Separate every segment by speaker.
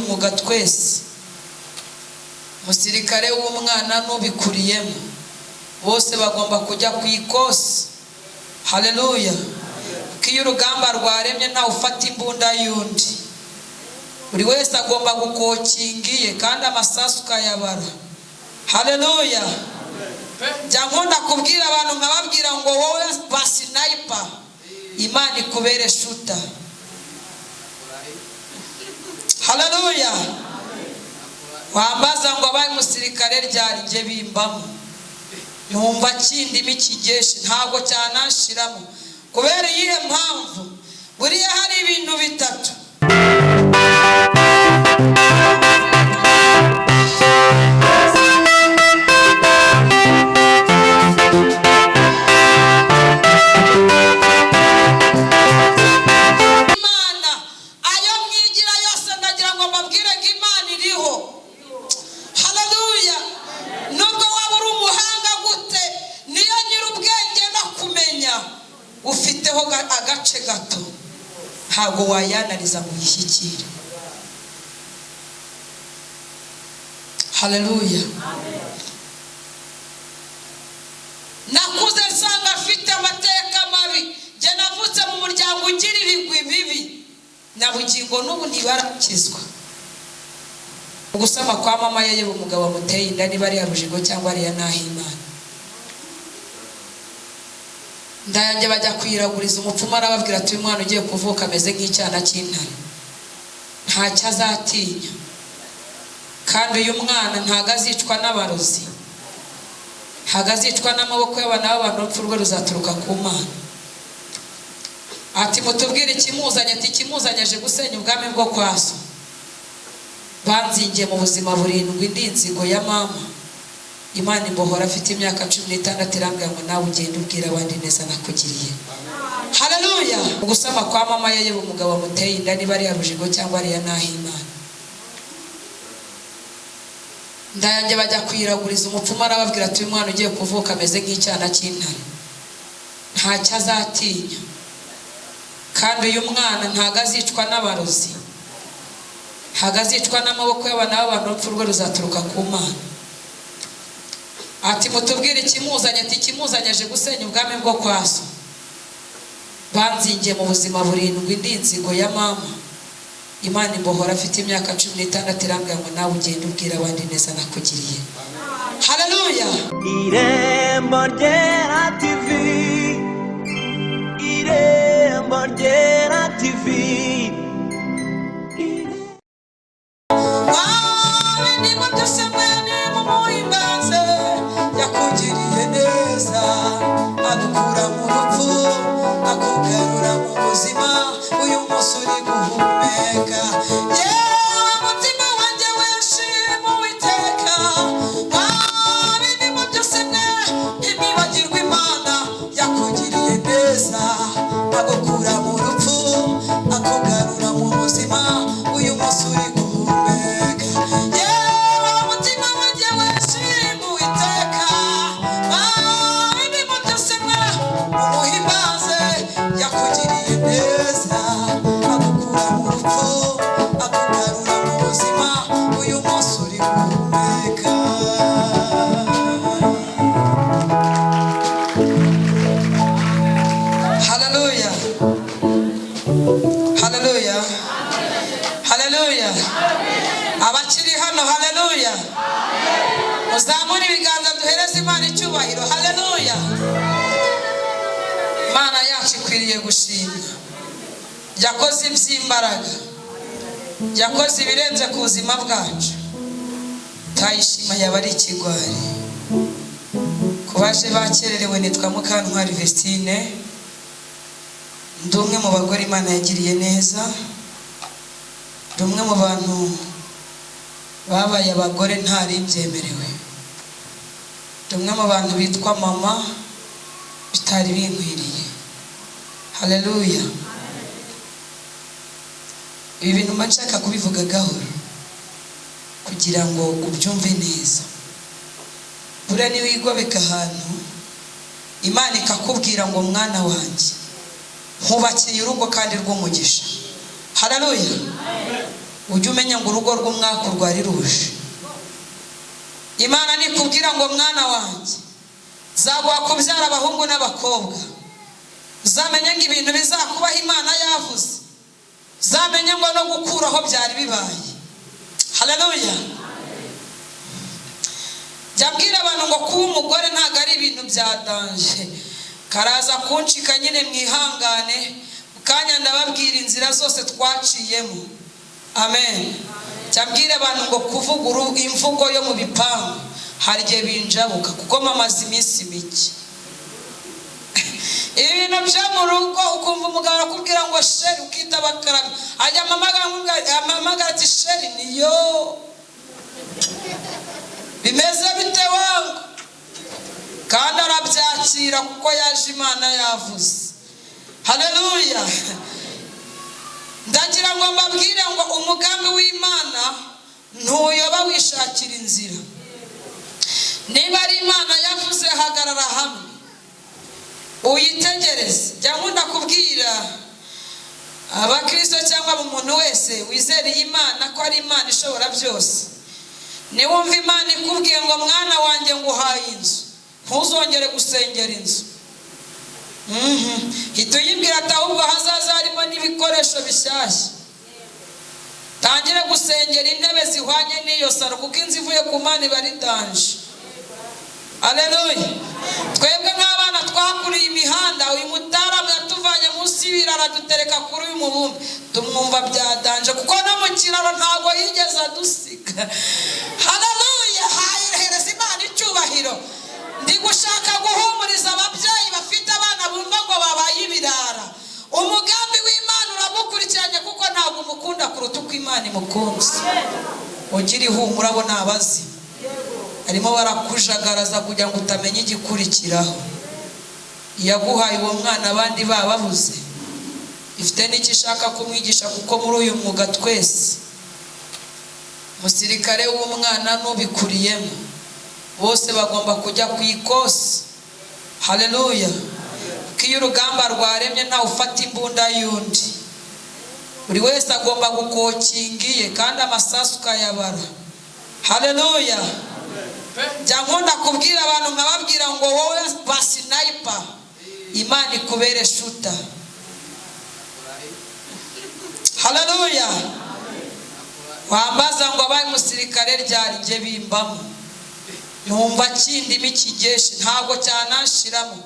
Speaker 1: Umwuga twese, umusirikare w'umwana n'ubikuriyemo, bose bagomba kujya ku ikosi. Haleluya! Kuko iyo urugamba rwaremye, ntawe ufata imbunda y'undi. Buri wese agomba gukokinga iye kandi amasasu ukayabara. Haleluya! Jya nkunda kubwira abantu, nkababwira ngo: "Wowe ba sniper, Imana ikubere shooter." Haleluya! Wambaza ngo abaye umusirikare ryari? Njye bimbamo, numva kindimo ikigeshi, ntabwo cyanashiramo. Kubera iyihe mpamvu? Buriya hari ibintu bitatu. Imana ayo mwigira yose, ndagira ngo mbabwire ngo Imana iriho. Haleluya! Nubwo waba uri umuhanga gute, niyo nyir'ubwenge no kumenya ufiteho agace gato, ntabwo wayanariza ngo uyishyikire. Haleluya! Nakuze nsanga afite amateka mabi. Njye navutse mu muryango ugira ibigwi bibi, na bugingo n'ubu ntibarakizwa. Gusama kwa mama ye, umugabo wamuteye inda, niba ari iya Rujigo cyangwa ari iya Nahimana, ndayanjye bajya kuyiraguriza umupfumu. Arababwira ati: "Uyu mwana ugiye kuvuka ameze nk'icyana cy'intare, ntacyo azatinya, kandi uyu mwana ntabwo azicwa n'abarozi, ntabwo azicwa n'amaboko y'abana b'abantu, urupfu rwe ruzaturuka ku Mana." Ati: "Mutubwire ikimuzanye." Ati: "Ikimuzanye, aje gusenya ubwami bwo kwa so." Banzingiye mu buzima burindwi, ndi inzigo ya mama. Imana imbohora afite imyaka 16, irambwira ngo: "Nawe ugende ubwira abandi neza nakugiriye." Haleluya! Gusama kwa mama ye, umugabo wamuteye inda, niba ari iya Rujigo cyangwa ari iya Nahimana, ndayanjye bajya kuyiraguriza umupfumu. Arababwira ati: "Uyu mwana ugiye kuvuka ameze nk'icyana cy'intare, ntacyo azatinya, kandi uyu mwana ntabwo azicwa n'abarozi, ntabwo azicwa n'amaboko y'abana b'abantu, urupfu rwe ruzaturuka ku Mana." Ati: "Mutubwire ikimuzanye." Ati: "Ikimuzanye, aje gusenya ubwami bwo kwa so." Banzingiye mu buzima burindwi, ndi inzigo ya mama. Imana imbohora afite imyaka 16, irambwira ngo: "Nawe ugende ubwira abandi neza nakugiriye." Haleluya!
Speaker 2: Irembo Ryera TV, Irembo Ryera TV.
Speaker 1: Niba byose mwene mumuhimbaze, yakugiriye neza, agukura mu rupfu, akugarura mu buzima. Uyu munsi uri guhumeka. Yewe mutima wanjye, wishima Uwiteka. Niba byose mwe, ntimwibagirwe Imana yakugiriye neza, agukura mu rupfu, akugarura mu buzima. Uyu munsi uri guhumeka. Yewe mutima wanjye, wishima Uwiteka. Niba byose mwe, umuhimbaze, yakugiriye neza, agukura mu rupfu, akugarura mu buzima. Uyu munsi uri guhumeka. Haleluya, haleluya, haleluya! Abakiri hano, haleluya! Muzamure ibiganza, duhereze Imana icyubahiro. Haleluya! Imana yacu ikwiriye gushimwa. Yakoze iby'imbaraga, yakoze ibirenze ku buzima bwacu. Tayishima yaba ari ikigwari. Ku baje bakererewe, nitwa Mukantwari Vestine, ndi umwe mu bagore Imana yagiriye neza, ndi umwe mu bantu babaye abagore ntari mbyemerewe, ndi umwe mu bantu bitwa mama bitari binkwiriye. Haleluya! Ibi bintu mba nshaka kubivuga gahoro kugira ngo ubyumve neza. Buriya niwigobeka ahantu, Imana ikakubwira ngo: "Mwana wanjye, nkubakiye urugo kandi rw'umugisha." Haleluya! Ujye umenya ngo urugo rw'umwaka rwari ruje. Imana nikubwira ngo mwana wanjye zaguha kubyara abahungu n'abakobwa, uzamenye ngo ibintu bizakubaho Imana yavuze, uzamenye ngo no gukuraho byari bibaye. Haleluya. Jya mbwira abantu ngo kuba umugore ntabwo ari ibintu bya danger. Karaza kuncika nyine, mwihangane mu kanya ndababwira inzira zose twaciyemo. Amen. Jya mbwira abantu ngo kuvuga imvugo yo mu bipangu hari igihe binjabuka, kuko mamaze iminsi mike. Ibintu byo mu rugo ukumva umugabo arakubwira ngo chéri, ukitaba karame, ajya amamagara ati chéri, niyo bimeze bite wangu, kandi arabyakira kuko yaje Imana yavuze. Haleluya. Ndagira ngo mbabwire ngo umugambi w'Imana ntuyoba wishakira inzira. Niba ari Imana yavuze, hagarara hamwe uyitegereze. Jya nkunda kubwira abakristo cyangwa umuntu wese wizereye Imana ko ari Imana ishobora byose. Niwumva Imana ikubwiye ngo mwana wanjye nguhaye inzu, ntuzongere gusengera inzu. Hita uyibwira ati ahubwo hazaza harimo n'ibikoresho bishyashya. Tangire gusengera intebe zihwanye n'iyo saro, kuko inzu ivuye ku Mana iba ari danger. Aleluya. Twebwe nk'abana twakuriye imihanda, uyu mutaramu yatuvanye munsi y'ibiraro adutereka kuri uyu mubumbe, tumwumva bya danger, kuko no mu kiraro ntabwo yigeze adusiga. Haleluya. Hahereza Imana icyubahiro. Ndi gushaka guhumuriza ababyeyi bafite abana bumva ngo babaye ibirara. Umugambi w'Imana uramukurikiranye, kuko ntabwo umukunda kuruta uko Imana imukunze. Ugira ihumura, abo ni abazimu harimo barakujagaraza kugira ngo utamenya igikurikiraho. Yaguhaye uwo mwana abandi bababuze, ifite n'icyo ishaka kumwigisha, kuko muri uyu mwuga twese umusirikare w'umwana n'ubikuriyemo bose bagomba kujya ku ikosi. Haleluya. Kuko iyo urugamba rwaremye ntawe ufata imbunda y'undi, buri wese agomba gukokinga iye kandi amasasu ukayabara. Haleluya. Jya nkunda kubwira abantu nkababwira ngo wowe ba sniper, Imana ikubere shooter. Haleluya. Wambaza ngo abaye umusirikare ryari, njye bimbamo numva kindimo ikigeshi, ntabwo cyanashiramo.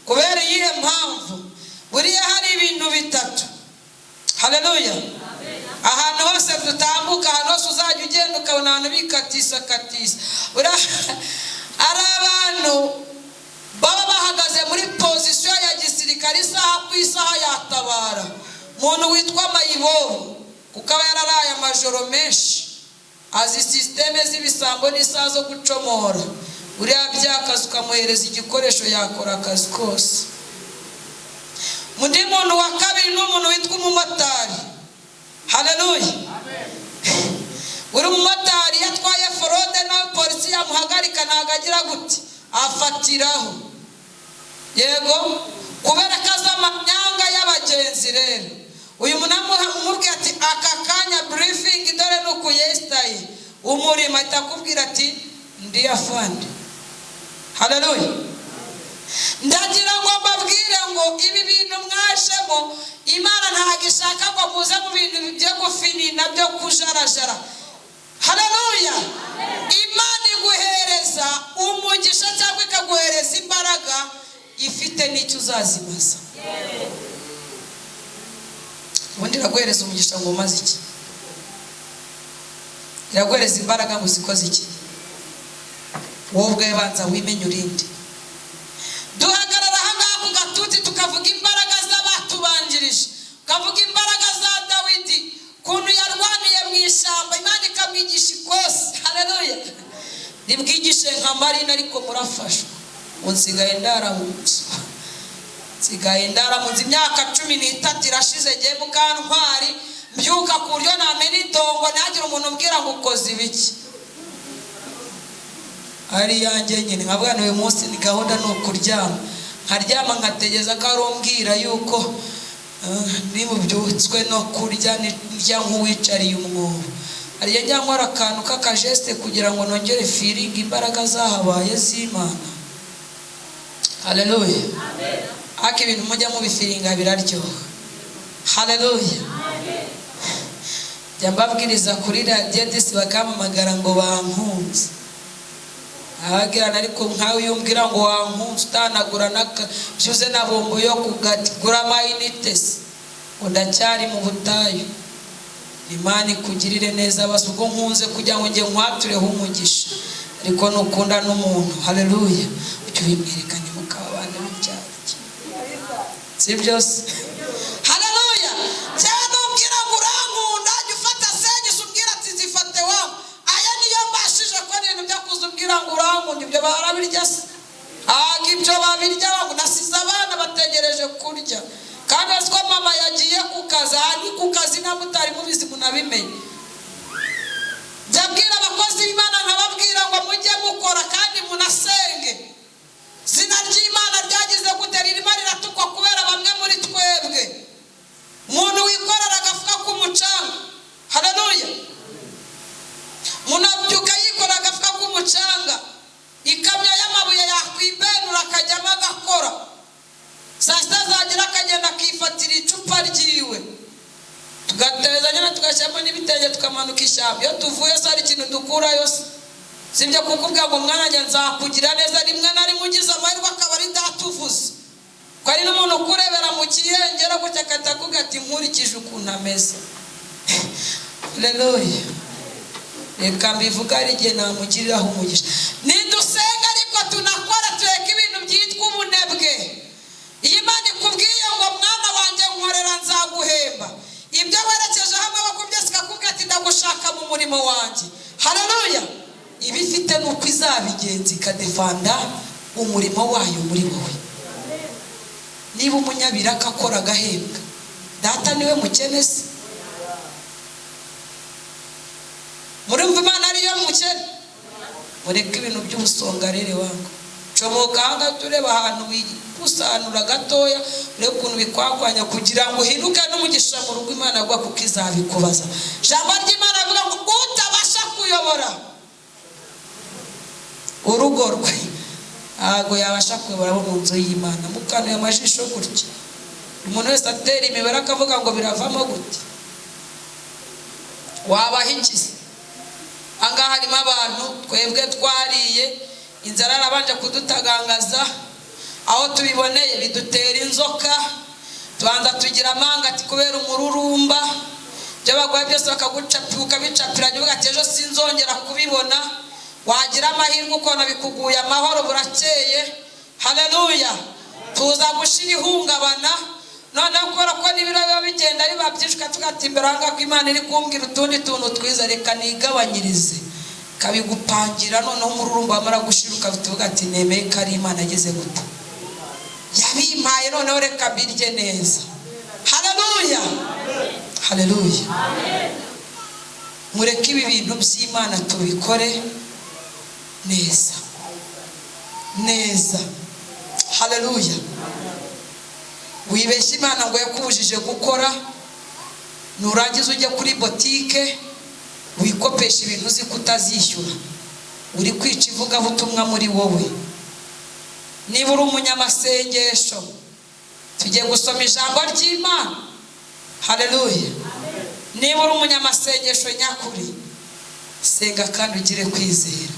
Speaker 1: Kubera iyihe mpamvu? Buriya hari ibintu bitatu. Haleluya. Ahantu hose dutambuka, ahantu hose uzajya ugenda ukabona abantu bikatisa katisa, hari abantu baba bahagaze muri position ya gisirikare, isaha ku isaha yatabara. Umuntu witwa mayibobo, kuko aba yararaye amajoro menshi, azi système z'ibisambo n'isaha zo gucomora. Uriya byakazi ukamuhereza igikoresho yakora akazi kose. Undi muntu wa kabiri ni umuntu witwa umumotari. Haleluya. Buri mumotari iyo atwaye forode nawe polisi yamuhagarika, ntabwo agira gute, afatiraho. Yego, kubera ko azi amanyanga y'abagenzi. Rero uyu muntu amubwira ati aka kanya briefing dore ni uku yesitaye umurimo, ahita akubwira ati ndi afande. Haleluya. Ndagira ngo mbabwire ngo ibi bintu mwajemo, Imana ntabwo ishaka ngo muze mu bintu byo gufinina, byo kujarajara. Haleluya. Imana iguhereza umugisha cyangwa ikaguhereza imbaraga ifite n'icyo uzazimaza. Ubundi iraguhereza umugisha ngo umaze iki? Iraguhereza imbaraga ngo uzikoze iki? Wowe ubwawe banza wimenye urinde. Duhagarara ahangaha ku gatuti tukavuga imbaraga z'abatubanjirije, tukavuga imbaraga za Dawidi, ukuntu yarwaniye mu ishyamba, Imana ikamwigisha ikosi. Haleluya. Nibwigishe nka Marina, ariko murafashwa. Ubu nsigaye ndara mu nzu, nsigaye ndara mu nzu. Imyaka 13 irashize ngiye Mukantwari, mbyuka ku buryo namena idongo ntihagire umuntu umbwira ngo ukoze ibiki. Ari yanjye nyine nkavuga uyu munsi ni gahunda ni ukuryama, nkaryama nkategereza ko ari umbwira yuko Nibubyutswe no kurya, ndya nk'uwicariye umwobo. Hari igihe njya nkora akantu k'akajeste kugira ngo nongere feeling imbaraga zahabaye z'Imana. Haleluya. Ariko ibintu mujya mubifeelinga biraryoha. Haleluya. Njya mbabwiriza kuri radiyo disi bakampamagara ngo bankunze. Ababwirana ariko nkawe iyo umbwira ngo wankunze utanagura byuze na bombo yo kugura amayinite se, ngo ndacyari mu butayu. Imana ikugirire neza basi, ubwo nkunze kugira ngo njye nkwatureho umugisha, ariko nukunda n'umuntu, haleluya, ujye ubimwereka ntimukaba abana b'ibyarya. Si byose? Haleluya. Cyangwa numbwira ngo urankunda, jya ufata senyisi umbwira ati zifate wangu. Aya niyo mbashije kubona ibintu byo kuza umbwira ngo urankunda, ibyo barabirya se? Ntabwo ibyo babirya wangu, nasize abana bategereje kurya. Kandi azi ko mama yagiye ku kazi, aha ni ku kazi ntabwo utari mubizi munabimenye. Njya mbwira abakozi b'Imana nkababwira ngo mujye mukora kandi munasenge. Izina ry'Imana ryagize gute? Ririmo riratukwa kubera bamwe muri twebwe. Umuntu wikorera agafuka k'umucanga, haleluya, umuntu abyuka yikorera agafuka k'umucanga, ikamyo y'amabuye yakwibenura akajyamo agakora, saa sita zagera akagenda akifatira icupa ryiwe, tugateza nyine tugashyiramo n'ibitenge tukamanuka ishyamba. Iyo tuvuye se hari ikintu dukurayo se? Sibyo kukubwira ngo mwana njye nzakugira neza, rimwe na rimwe ugize amahirwe akaba ari data uvuze. Ko ari n'umuntu ukurebera mu kiyengera gutya agahita akubwira ati nkurikije ukuntu ameze. Haleluya. Reka mbivuge, hari igihe namugiriraho umugisha. Nidusenga ariko tunakora, tureke ibintu byitwa ubunebwe. Iyo Imana ikubwiye ngo mwana wanjye nkorera nzaguhemba, ibyo werekejeho amaboko byose ikakubwira ati ndagushaka mu murimo wanjye. Haleluya. Iba ifite nuko izabigenza ikadefanda umurimo wayo muri wowe. Niba umunyabiraka akora agahembwa, data niwe mukene se? Murumva Imana ariyo mukene? Mureke ibintu by'ubusongarere wangu. Comoka ahangaha tureba ahantu wikusanura gatoya, urebe ukuntu bikwakwanya kugira ngo uhinduke n'umugisha mu rugo Imana agwa, kuko izabikubaza. Ijambo ry'Imana rivuga ngo utabasha kuyobora urugo rwe ntabwo yabasha kuyobora abo mu nzu y'Imana. Mukanuye amajisho gutya, umuntu wese atera imibare akavuga ngo biravamo gute, wabaha iki se? Ahangaha harimo abantu twebwe twariye inzara yarabanje kudutagangaza, aho tubiboneye bidutera inzoka, tubanza tugira amanga ati kubera umururumba, ibyo baguha byose ukabicapiranya uvuga ati ejo sinzongera kubibona. Wagira amahirwe ukabona bikuguye amahoro, burakeye. Haleluya. Tuza gushira ihungabana, noneho kubera ko n'ibiro biba bigenda biba byinshi, tugata imbere ahangaha ko Imana iri kumbwira utundi tuntu twiza, reka nigabanyirize, ikabigupangira. Noneho umururumba wamara gushira ukavuga ati nemeye ko ari Imana ageze gute yabimpaye, noneho reka mbirye neza. Haleluya. Haleluya. Mureke ibi bintu by'Imana tubikore neza neza. Haleluya. Wibeshye Imana ngo yakubujije gukora, nurangiza ujye kuri botike wikopesha ibintu uzi ko utazishyura, uri kwica ivugabutumwa muri wowe. Niba uri umunyamasengesho, tugiye gusoma ijambo ry'Imana. Haleluya. Niba uri umunyamasengesho nyakuri, senga kandi ugire kwizera.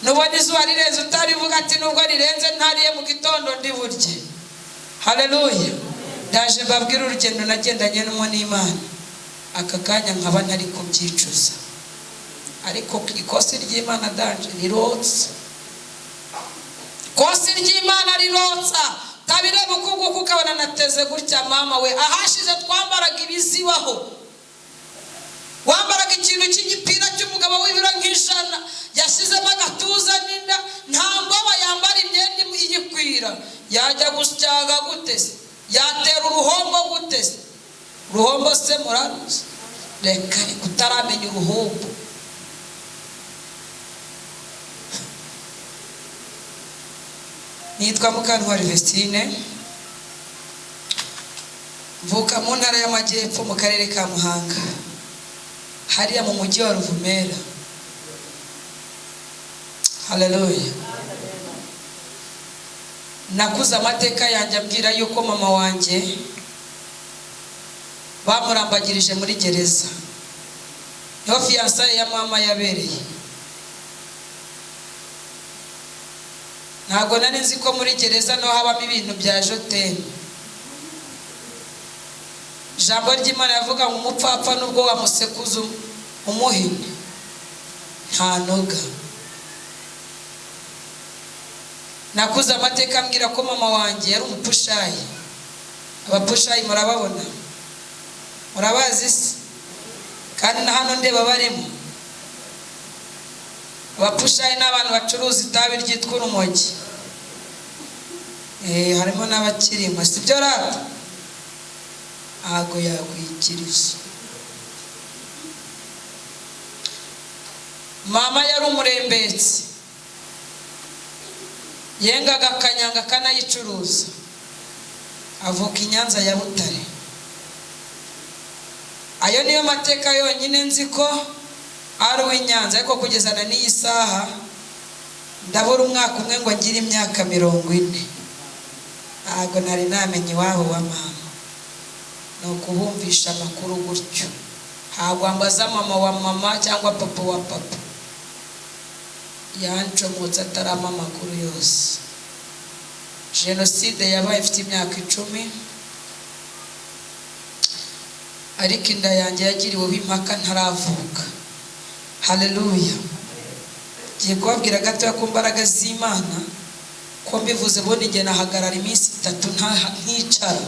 Speaker 1: Nubona izuba rirenze utarivuga ati nubwo rirenze ntariye mu gitondo ndi burye. Haleluya. Ndaje mbabwire urugendo nagendanye n'umwe n'Imana, aka kanya nkaba ntari kubyicuza. Ariko ikosi ry'Imana danje rirotsa, ikosi ry'Imana rirotsa. Tabireba uku nguku ukabona nateze gutya mama we. Ahashize twambaraga ibizibaho, wambaraga ikintu cy'igipira cy'umugabo w'ibiro nk'ijana, yashyizemo agatuza n'inda, nta mboba yambara imyenda iyikwira, yajya gusyaga gute se? Yatera uruhombo gute se? Uruhombo se muraruzi? Reka reka, utaramenya uruhombo. Nitwa Mukantwari Vestine, Mvuka mu ntara y'Amajyepfo, mu karere ka Muhanga, hariya mu mujyi wa Ruvumera. Haleluya. Nakuze amateka yanjye ambwira yuko mama wanjye bamurambagirije muri gereza, niho fiançailles ya mama yabereye. Ntabwo nari nzi ko muri gereza no habamo ibintu bya je t'aime. Ijambo ry'Imana yavuga ngo umupfapfa nubwo wamusekuza umuhini ntanoga. Nakuze amateka ambwira ko mama wanjye yari umupushayi. Abapushayi murababona, murabazi se? Kandi na hano ndeba barimo. Abapushayi ni abantu bacuruza itabi ryitwa urumogi. Harimo n'abakirimo, si byo rata? Ntabwo yakwikiriza. Mama yari umurembetsi, yengaga akanyanga akanayicuruza. Avuka i Nyanza ya Butare. Ayo niyo mateka yonyine nzi ko ari uw'i Nyanza, ariko kugeza na n'iyi saha ndabura umwaka umwe ngo ngire imyaka 40. Ntabwo nari namenye iwabo wa mama. Ni ukubumvisha amakuru gutyo. Ntabwo ambaza mama wa mama cyangwa papa wa papa. Yancomotse atarama amakuru yose. Jenoside yabaye ifite imyaka 10, ariko inda yanjye yagiriweho impaka ntaravuka. Haleluya. Ngiye kubabwira gatoya ku mbaraga z'Imana, ko mbivuze ubundi njye nahagarara iminsi 3 nkicara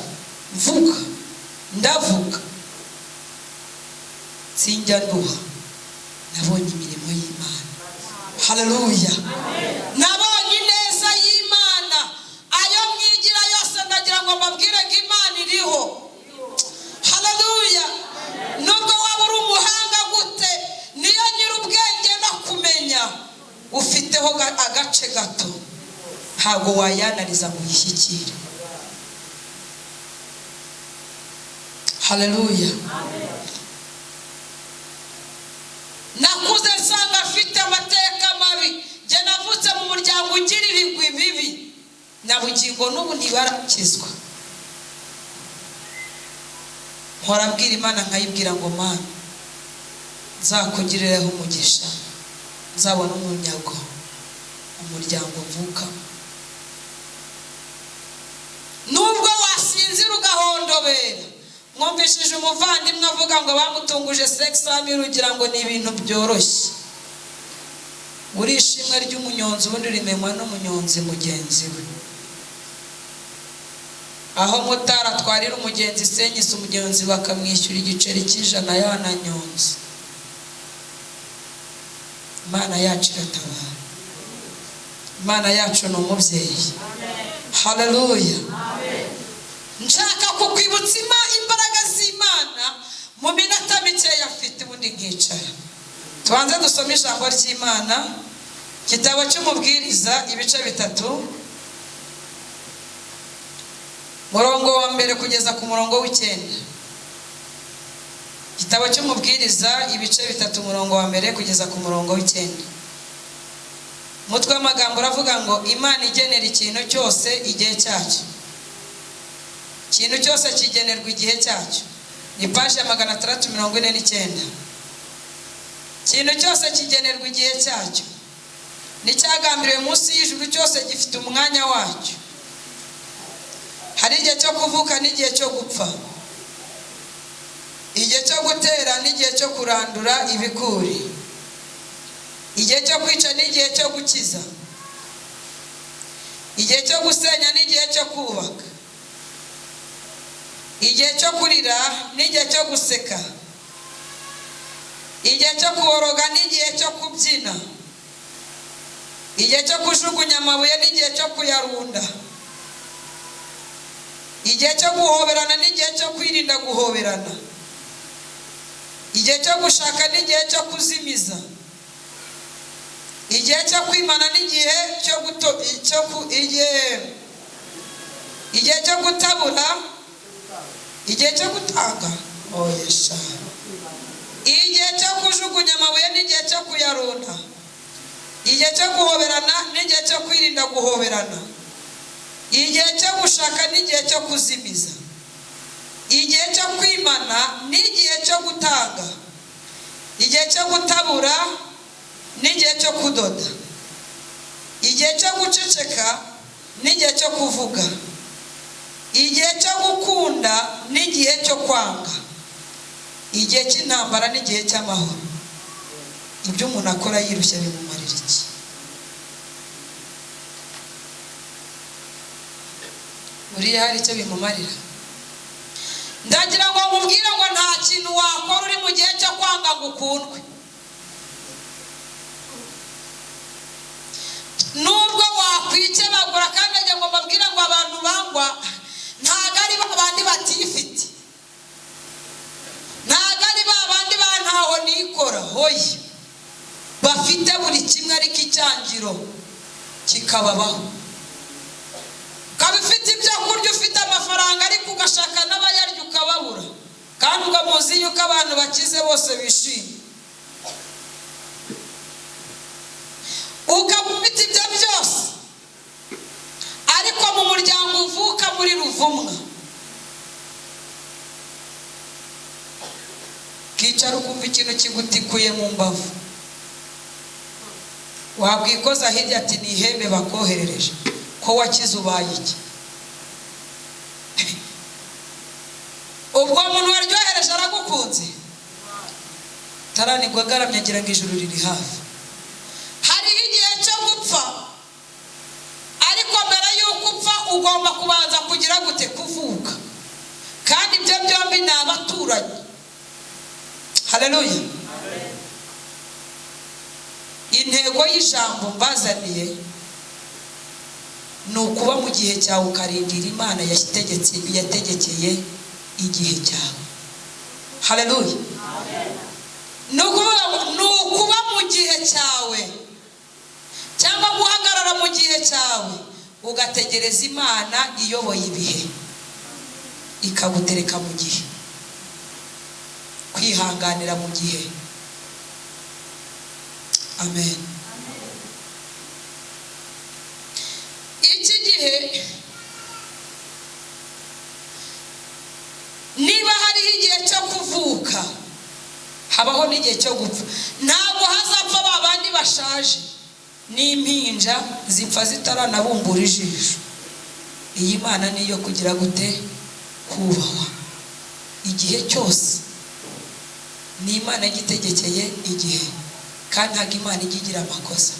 Speaker 1: mvuga, ndavuga, sinjya nduha. Nabonye imirimo y'Imana. Haleluya. Nabonye ineza y'Imana. Ayo mwigira yose ndagira ngo mbabwire ngo Imana iriho. Haleluya. Nubwo waba uri umuhanga gute, niyo nyir'ubwenge no kumenya ufiteho agace gato, ntabwo wayanariza ngo uyishyikire. Haleluya. Nakuze nsanga afite amateka mabi. Njye navutse mu muryango ugira ibigwi bibi, na bugingo n'ubu ntibarakizwa. Mpora mbwira Imana nkayibwira ngo Mana, nzakugirireho umugisha, nzabona umunyago umuryango mvukamo. Nubwo wasinzira ugahondobera. Mwumvishije umuvandimwe avuga ngo bamutunguje sex family, ugira ngo ni ibintu byoroshye. Uri ishimwe ry'umunyonzi ubundi rimenywa n'umunyonzi mugenzi we. Aho motari atwarira umugenzi senyise, umugenzi bakamwishyura igiceri cy'ijana yananyonze. Imana yacu iratabara. Imana yacu ni umubyeyi. Haleluya. Nshaka kukwibutsa imbaraga z'Imana mu minota mikeya afite, ubundi nkicara. Tubanze dusome ijambo ry'Imana, igitabo cy'Umubwiriza ibice 3, murongo wa 1 kugeza ku murongo w'9. Igitabo cy'Umubwiriza ibice 3, umurongo wa 1 kugeza ku murongo w'9. Umutwe w'amagambo uravuga ngo Imana igenera ikintu cyose igihe cyacyo. Ikintu cyose kigenerwa igihe cyacyo. Ni paje ya 649. Ikintu cyose kigenerwa igihe cyacyo. N'icyagambiriwe munsi y'ijuru cyose gifite umwanya wacyo. Hari igihe cyo kuvuka n'igihe cyo gupfa, igihe cyo gutera n'igihe cyo kurandura ibiguri, igihe cyo kwica n'igihe cyo gukiza, igihe cyo gusenya n'igihe cyo kubaka, igihe cyo kurira n'igihe cyo guseka, igihe cyo kuboroga n'igihe cyo kubyina, igihe cyo kujugunya amabuye n'igihe cyo kuyarunda, igihe cyo guhoberana n'igihe cyo kwirinda guhoberana, igihe cyo gushaka n'igihe cyo kuzimiza, igihe cyo kwimana n'igihe cyo guto cyo ku igihe cyo gutabura Igihe cyo gutanga, oya sha. Igihe cyo kujugunya amabuye n'igihe cyo kuyarunda. Igihe cyo guhoberana n'igihe cyo kwirinda guhoberana. Igihe cyo gushaka n'igihe cyo kuzimiza. Igihe cyo kwimana n'igihe cyo gutanga. Igihe cyo gutabura n'igihe cyo kudoda. Igihe cyo guceceka n'igihe cyo kuvuga. Igihe cyo gukunda n'igihe cyo kwanga. Igihe cy'intambara n'igihe cy'amahoro. Ibyo umuntu akora yirushya bimumarira iki? Buriya hari icyo bimumarira? Ndagira ngo nkubwire ngo nta kintu wakora uri mu gihe cyo kwanga ngo ukundwe. Nubwo wakwikebagura, kandi agira ngo mbabwire ngo abantu bangwa ntago ari ba bandi batifite, ntago ari ba bandi ba ntaho nikora, hoya, bafite buri kimwe ariko icyangiro kikababaho. Ukaba ufite ibyo kurya, ufite amafaranga, ariko ugashaka n'abayarya ukababura. Kandi ubwo muzi yuko abantu bakize bose bishimye. Ukaba ufite ibyo byose, ariko mu muryango uvuka muri ruvumwa, ukicara ukumva ikintu kigutikuye mu mbavu, wabwikoza hirya ati ni ihembe bakoherereje, ko wakize ubaye iki? Ubwo muntu waryohereje aragukunze, taranigwa agaramye agira ngo ijuru riri hafi. Hariho igihe cyo gupfa, ariko mbere y'uko upfa ugomba kubanza kugira gute? Kuvuka. Kandi ibyo byombi ni abaturanyi. Haleluya. Intego y'ijambo mbazaniye ni ukuba mu gihe cyawe ukarindira Imana yategekeye igihe cyawe. Haleluya. Ni ukuvuga ngo ni ukuba mu gihe cyawe, cyangwa guhagarara mu gihe cyawe ugategereza Imana iyoboye ibihe, ikagutereka mu gihe, kwihanganira mu gihe. Amen. Iki gihe niba hariho igihe cyo kuvuka, habaho n'igihe cyo gupfa. Ntabwo hazapfa ba bandi bashaje n'impinja zipfa zitaranabumbura ijisho. Iyi Mana niyo kugira gute? Kubahwa igihe cyose. Ni Imana igitegekeye igihe, kandi ntabwo Imana ijya igira amakosa.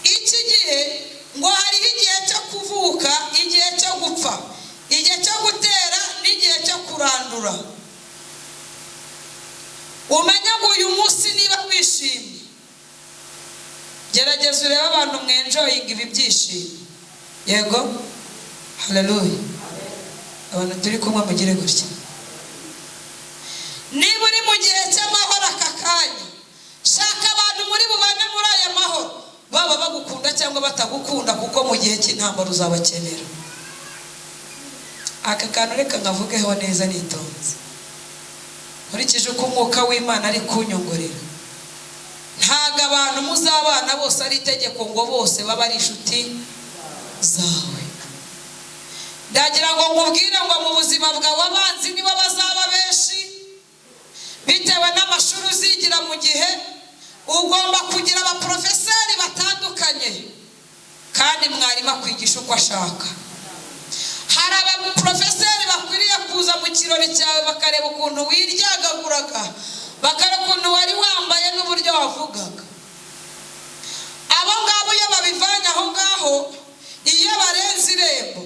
Speaker 1: Iki gihe ngo hariho igihe cyo kuvuka, igihe cyo gupfa, igihe cyo gutera n'igihe cyo kurandura. Umenye ngo uyu munsi niba wishimye, gerageza urebe abantu mwenjoyinga ibi byishimo. Yego, haleluya. Abantu turi kumwe mugire gutya. Niba uri mu gihe cy'amahoro aka kanya, shaka abantu muri bubane muri aya mahoro, baba bagukunda cyangwa batagukunda, kuko mu gihe cy'intambara uzabakenera. Aka kantu reka nkavugeho neza nitonze, nkurikije uko umwuka w'Imana ari kunyongorera. Ntabwo abantu muzabana bose ari itegeko ngo bose babe ari inshuti zawe. Ndagira ngo nkubwire ngo mu buzima bwawe abanzi nibo bazaba benshi, bitewe n'amashuri uzigira mu gihe. Ugomba kugira abaprofeseri batandukanye, kandi mwarimu akwigisha uko ashaka. Hari abaprofeseri bakwiriye kuza mu kirori cyawe bakareba ukuntu wiryagaguraga, bakareba ukuntu wari wambaye n'uburyo wavugaga. Abo ngabo iyo babivanye aho ngaho, iyo barenze irembo,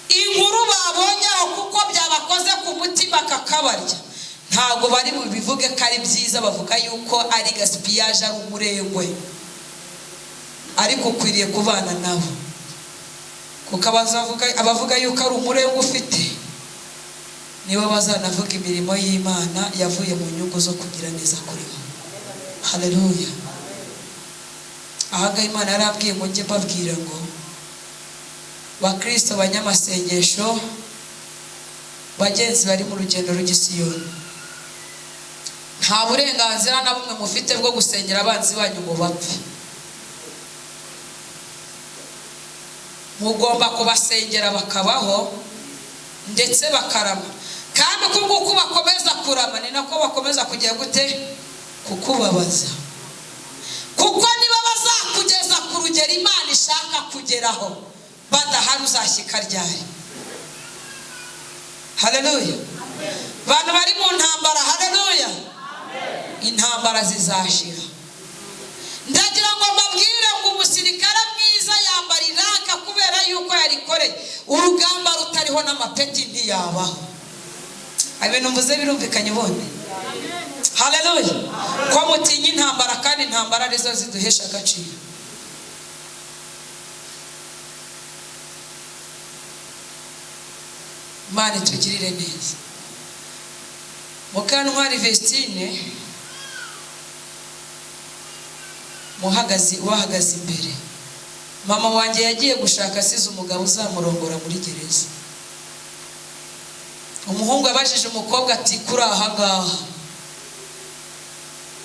Speaker 1: inkuru babonye aho kuko byabakoze ku mutima kakabarya, ntabwo bari bubivuge ko ari byiza, bavuga yuko ari gaspillage, ari umurengwe. Ariko ukwiriye kubana nabo, kuko abavuga yuko ari umurengwe ufite nibo bazanavuga imirimo y'Imana yavuye mu nyungu zo kugira neza kuri bo. Haleluya. Aha ngaha Imana yarambwiye ngo njye mbabwira ngo Bakristo, banyamasengesho, bagenzi bari mu rugendo rw'Isiyoni, nta burenganzira na bumwe mufite bwo gusengera abanzi banyu ngo bapfe. Mugomba kubasengera bakabaho ndetse bakarama, kandi uko nguko bakomeza kurama ni nako bakomeza kujya gute kukubabaza, kuko niba bazakugeza ku rugero Imana ishaka kugeraho badahari uzashyika ryari? Haleluya! Abantu bari mu ntambara, haleluya, intambara zizashira. Ndagira ngo mbabwire ngo umusirikare mwiza yambara iraka kubera yuko yarikoreye. Urugamba rutariho n'amapeti ntiyabaho. Ibintu mvuze birumvikanye ubundi? Haleluya! Ko mutinya intambara, kandi intambara arizo ziduhesha agaciro. Imana itugirire neza. Mukantwari Vestine muhagaze, ubahagaze imbere, mama wanjye yagiye gushaka asize umugabo uzamurongora muri gereza. Umuhungu abajije umukobwa ati kuri aha ngaha,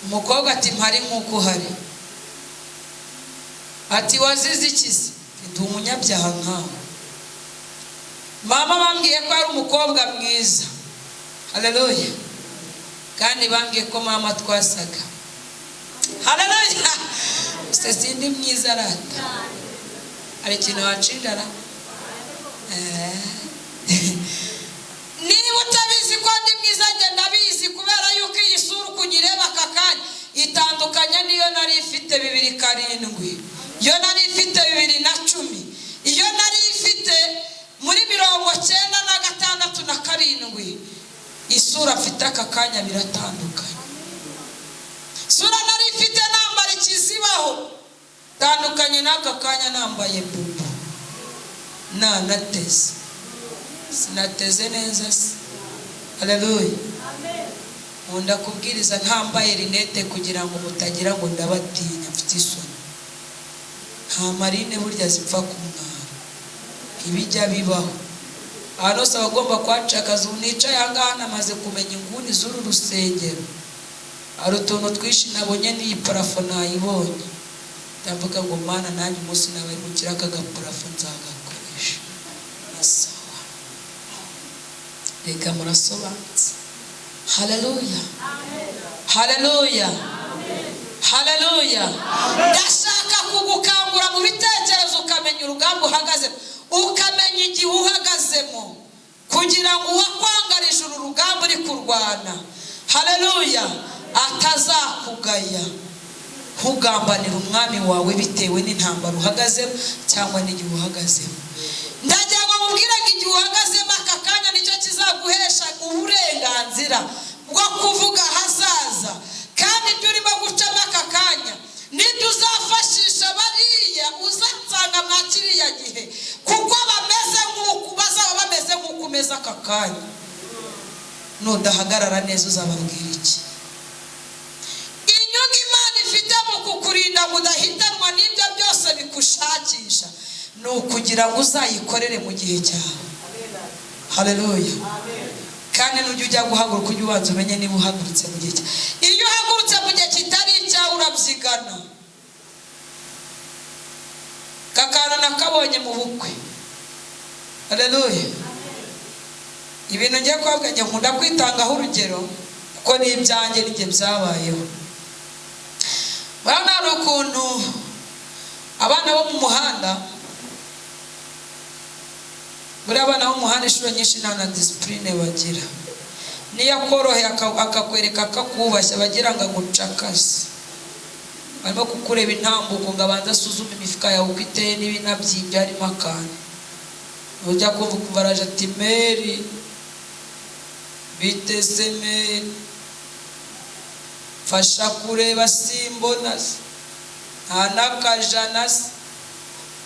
Speaker 1: umukobwa ati mpari nk'uko uhari. Ati wazize iki se? Ndi umunyabyaha nkawe. Mama bambwiye ko ari umukobwa mwiza, haleluya, kandi bambwiye ko mama twasaga, haleluya. Se sindi mwiza arata, hari ikintu wacinjara? Niba utabizi ko ndi mwiza, njye ndabizi, kubera yuko iyi sura ukunyireba aka kanya itandukanye niyo nari ifite 2007, iyo nari ifite 2010, iyo nari ifite muri 96 na 7. Isura mfite aka kanya biratandukanye. Sura nari ifite nambara ikizibaho tandukanye n'aka kanya nambaye bubu nanateze, sinateze neza se. Haleluya! Nkunda kubwiriza ntambaye rinete kugira ngo mutagira ngo ndabatinya, mfite isoni. Nta marine burya zipfa ku mwara, ibijya bibaho. Ahantu hose abagomba kuhacakaza. Ubu nicaye aha ngaha namaze kumenya inguni z'uru rusengero. Hari utuntu twinshi nabonye, n'iyi parafo nayibonye, ndavuga ngo Mana nanjye umunsi nabaye mu kiraka gaparafo nzagakoresha. Ni sawa, reka murasobanutse. Haleluya, haleluya, haleluya. Ndashaka kugukangura mu bitekerezo, ukamenya urugamba uhagazemo, ukamenya igihe uhagazemo, kugira ngo uwakwangarije uru rugamba uri kurwana, haleluya, atazakugaya. Ntugambanire umwami wawe bitewe n'intambara uhagazemo cyangwa n'igihe uhagazemo. Ndagira ngo mubwire ngo igihe uhagazemo aka kanya nicyo kizaguhesha uburenganzira bwo kuvuga ahazaza, kandi ibyo urimo gucamo aka kanya nibyo uzafashisha bariya uzasanga mwa kiriya gihe, kuko bameze nk'uko bazaba bameze nk'uko umeze aka kanya. Nudahagarara neza uzababwira iki? Inyungu Imana ifite mu kukurinda ngo udahitanwa n'ibyo byose bikushakisha ni ukugira ngo uzayikorere mu gihe cyawe. Haleluya! Kandi nujya ujya guhaguruka ujye ubanza umenye niba uhagurutse mu gihe cyawe. Iyo uhagurutse mu gihe kitari icyawe urabyigana. Kakana nakabonye mu bukwe. Haleluya! Ibintu ngiye kubabwira, njye nkunda kwitangaho urugero kuko ni ibyanjye n'igihe byabayeho. Murabona hari ukuntu abana bo mu muhanda, buriya abana bo mu muhanda inshuro nyinshi nta na disipurine bagira. Niyo akoroheye akakwereka akakubashya, bagira ngo agucakaze. Barimo kukureba intambuko ngo abanze asuzume imifuka yawe uko iteye n'ibinabyimbye harimo akantu. Ujya kumva ukumva araje ati Meri biteze Meri, mfasha kureba simbona se, nta n'akajana se.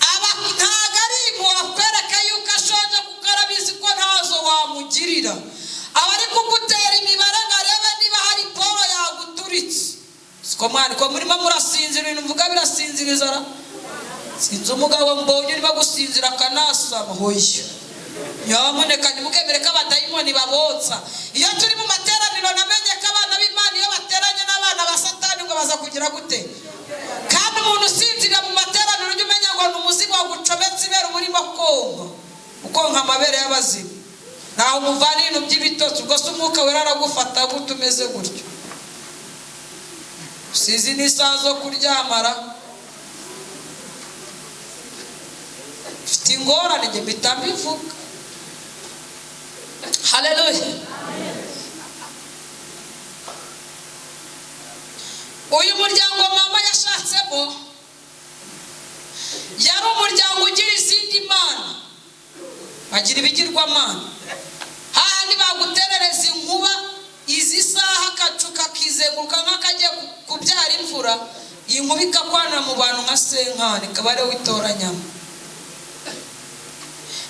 Speaker 1: Aba ntago ari impuhwe akwereka yuko ashonje, kuko arabizi ko ntazo wamugirira. Aba ari kugutera imibare ngo arebe niba hari polo yaguturitse. Siko mwana ko murimo murasinzira, ibintu mvuga birasinziriza ra. Sinzi umugabo mbonye urimo gusinzira akanasama. Hoya, nyamuneka ntimukemere ko abadayimoni babotsa. Iyo turi mu materaniro, namenye ko abana b'Imana iyo bateranye n'abana ba Satani ngo baza kugira gute? Kandi umuntu usinzira mu materaniro, ujye umenya ngo ni umuzigo wagucometse ibere, uba urimo konka, ukonka amabere y'abazimu. Ntawe umuvana ibintu by'ibitotsi. Ubwo se Umwuka Wera aragufata gute umeze gutyo? Usizi n'isaha zo kuryamara, mfite ingorane, njye mpita mbivuga. Haleluya! Uyu muryango mama yashatsemo yari umuryango ugira izindi mana, bagira ibigirwamana. Hahandi baguterereza inkuba, izi saha akacu kakizenguruka nk'akagiye kubyara imvura, iyi nkuba ikakwana mu bantu nka senkani, ikaba ariwe witoranyamo.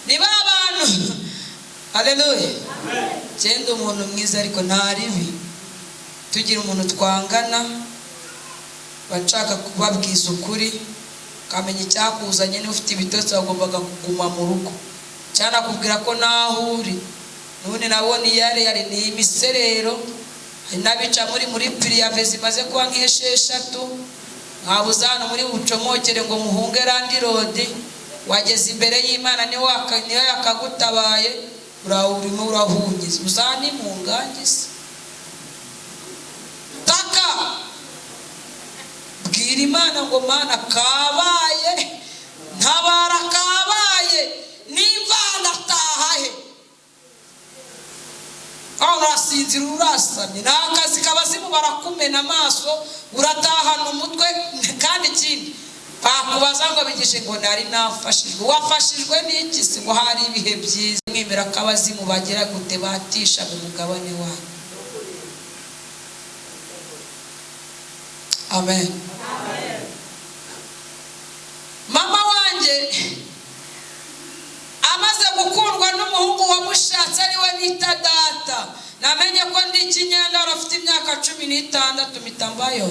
Speaker 1: Niba abantu, haleluya, genda umuntu mwiza ariko nta ribi. Tugira umuntu twangana, bashaka kubabwiza ukuri, ukamenya icyakuzanye. Niba ufite ibitotsi, wagombaga kuguma mu rugo, cyangwa nakubwira ko naho uri none nabona iyari yari ni imiserero. Hari n'abica muri piriyave zimaze kuba nk'esheshatu, mwabuze hano muri bucomokere ngo muhunge landlord. Wageze imbere y'Imana, niyo yakagutabaye, urimo urahungiza uzani mu ngangiza. Taka, bwira Imana ngo: "Mana, kabaye, ntabara, kabaye, nimva ndataha he?" Aho urasinzira urasamye, nta kazi kabazimu, barakumena amaso, uratahana umutwe. Kandi ikindi bakubaza ngo bigishe ngo nari nafashijwe. Wafashijwe n'iki se? Ngo hari ibihe byiza. Mwemera ko abazimu bagira gute? Batisha mu mugabane wanyu. Amen. Mama wanjye amaze gukundwa n'umuhungu wamushatse, ariwe nita data, namenye ko ndi ikinyendaro afite imyaka 16, mpita mbayo,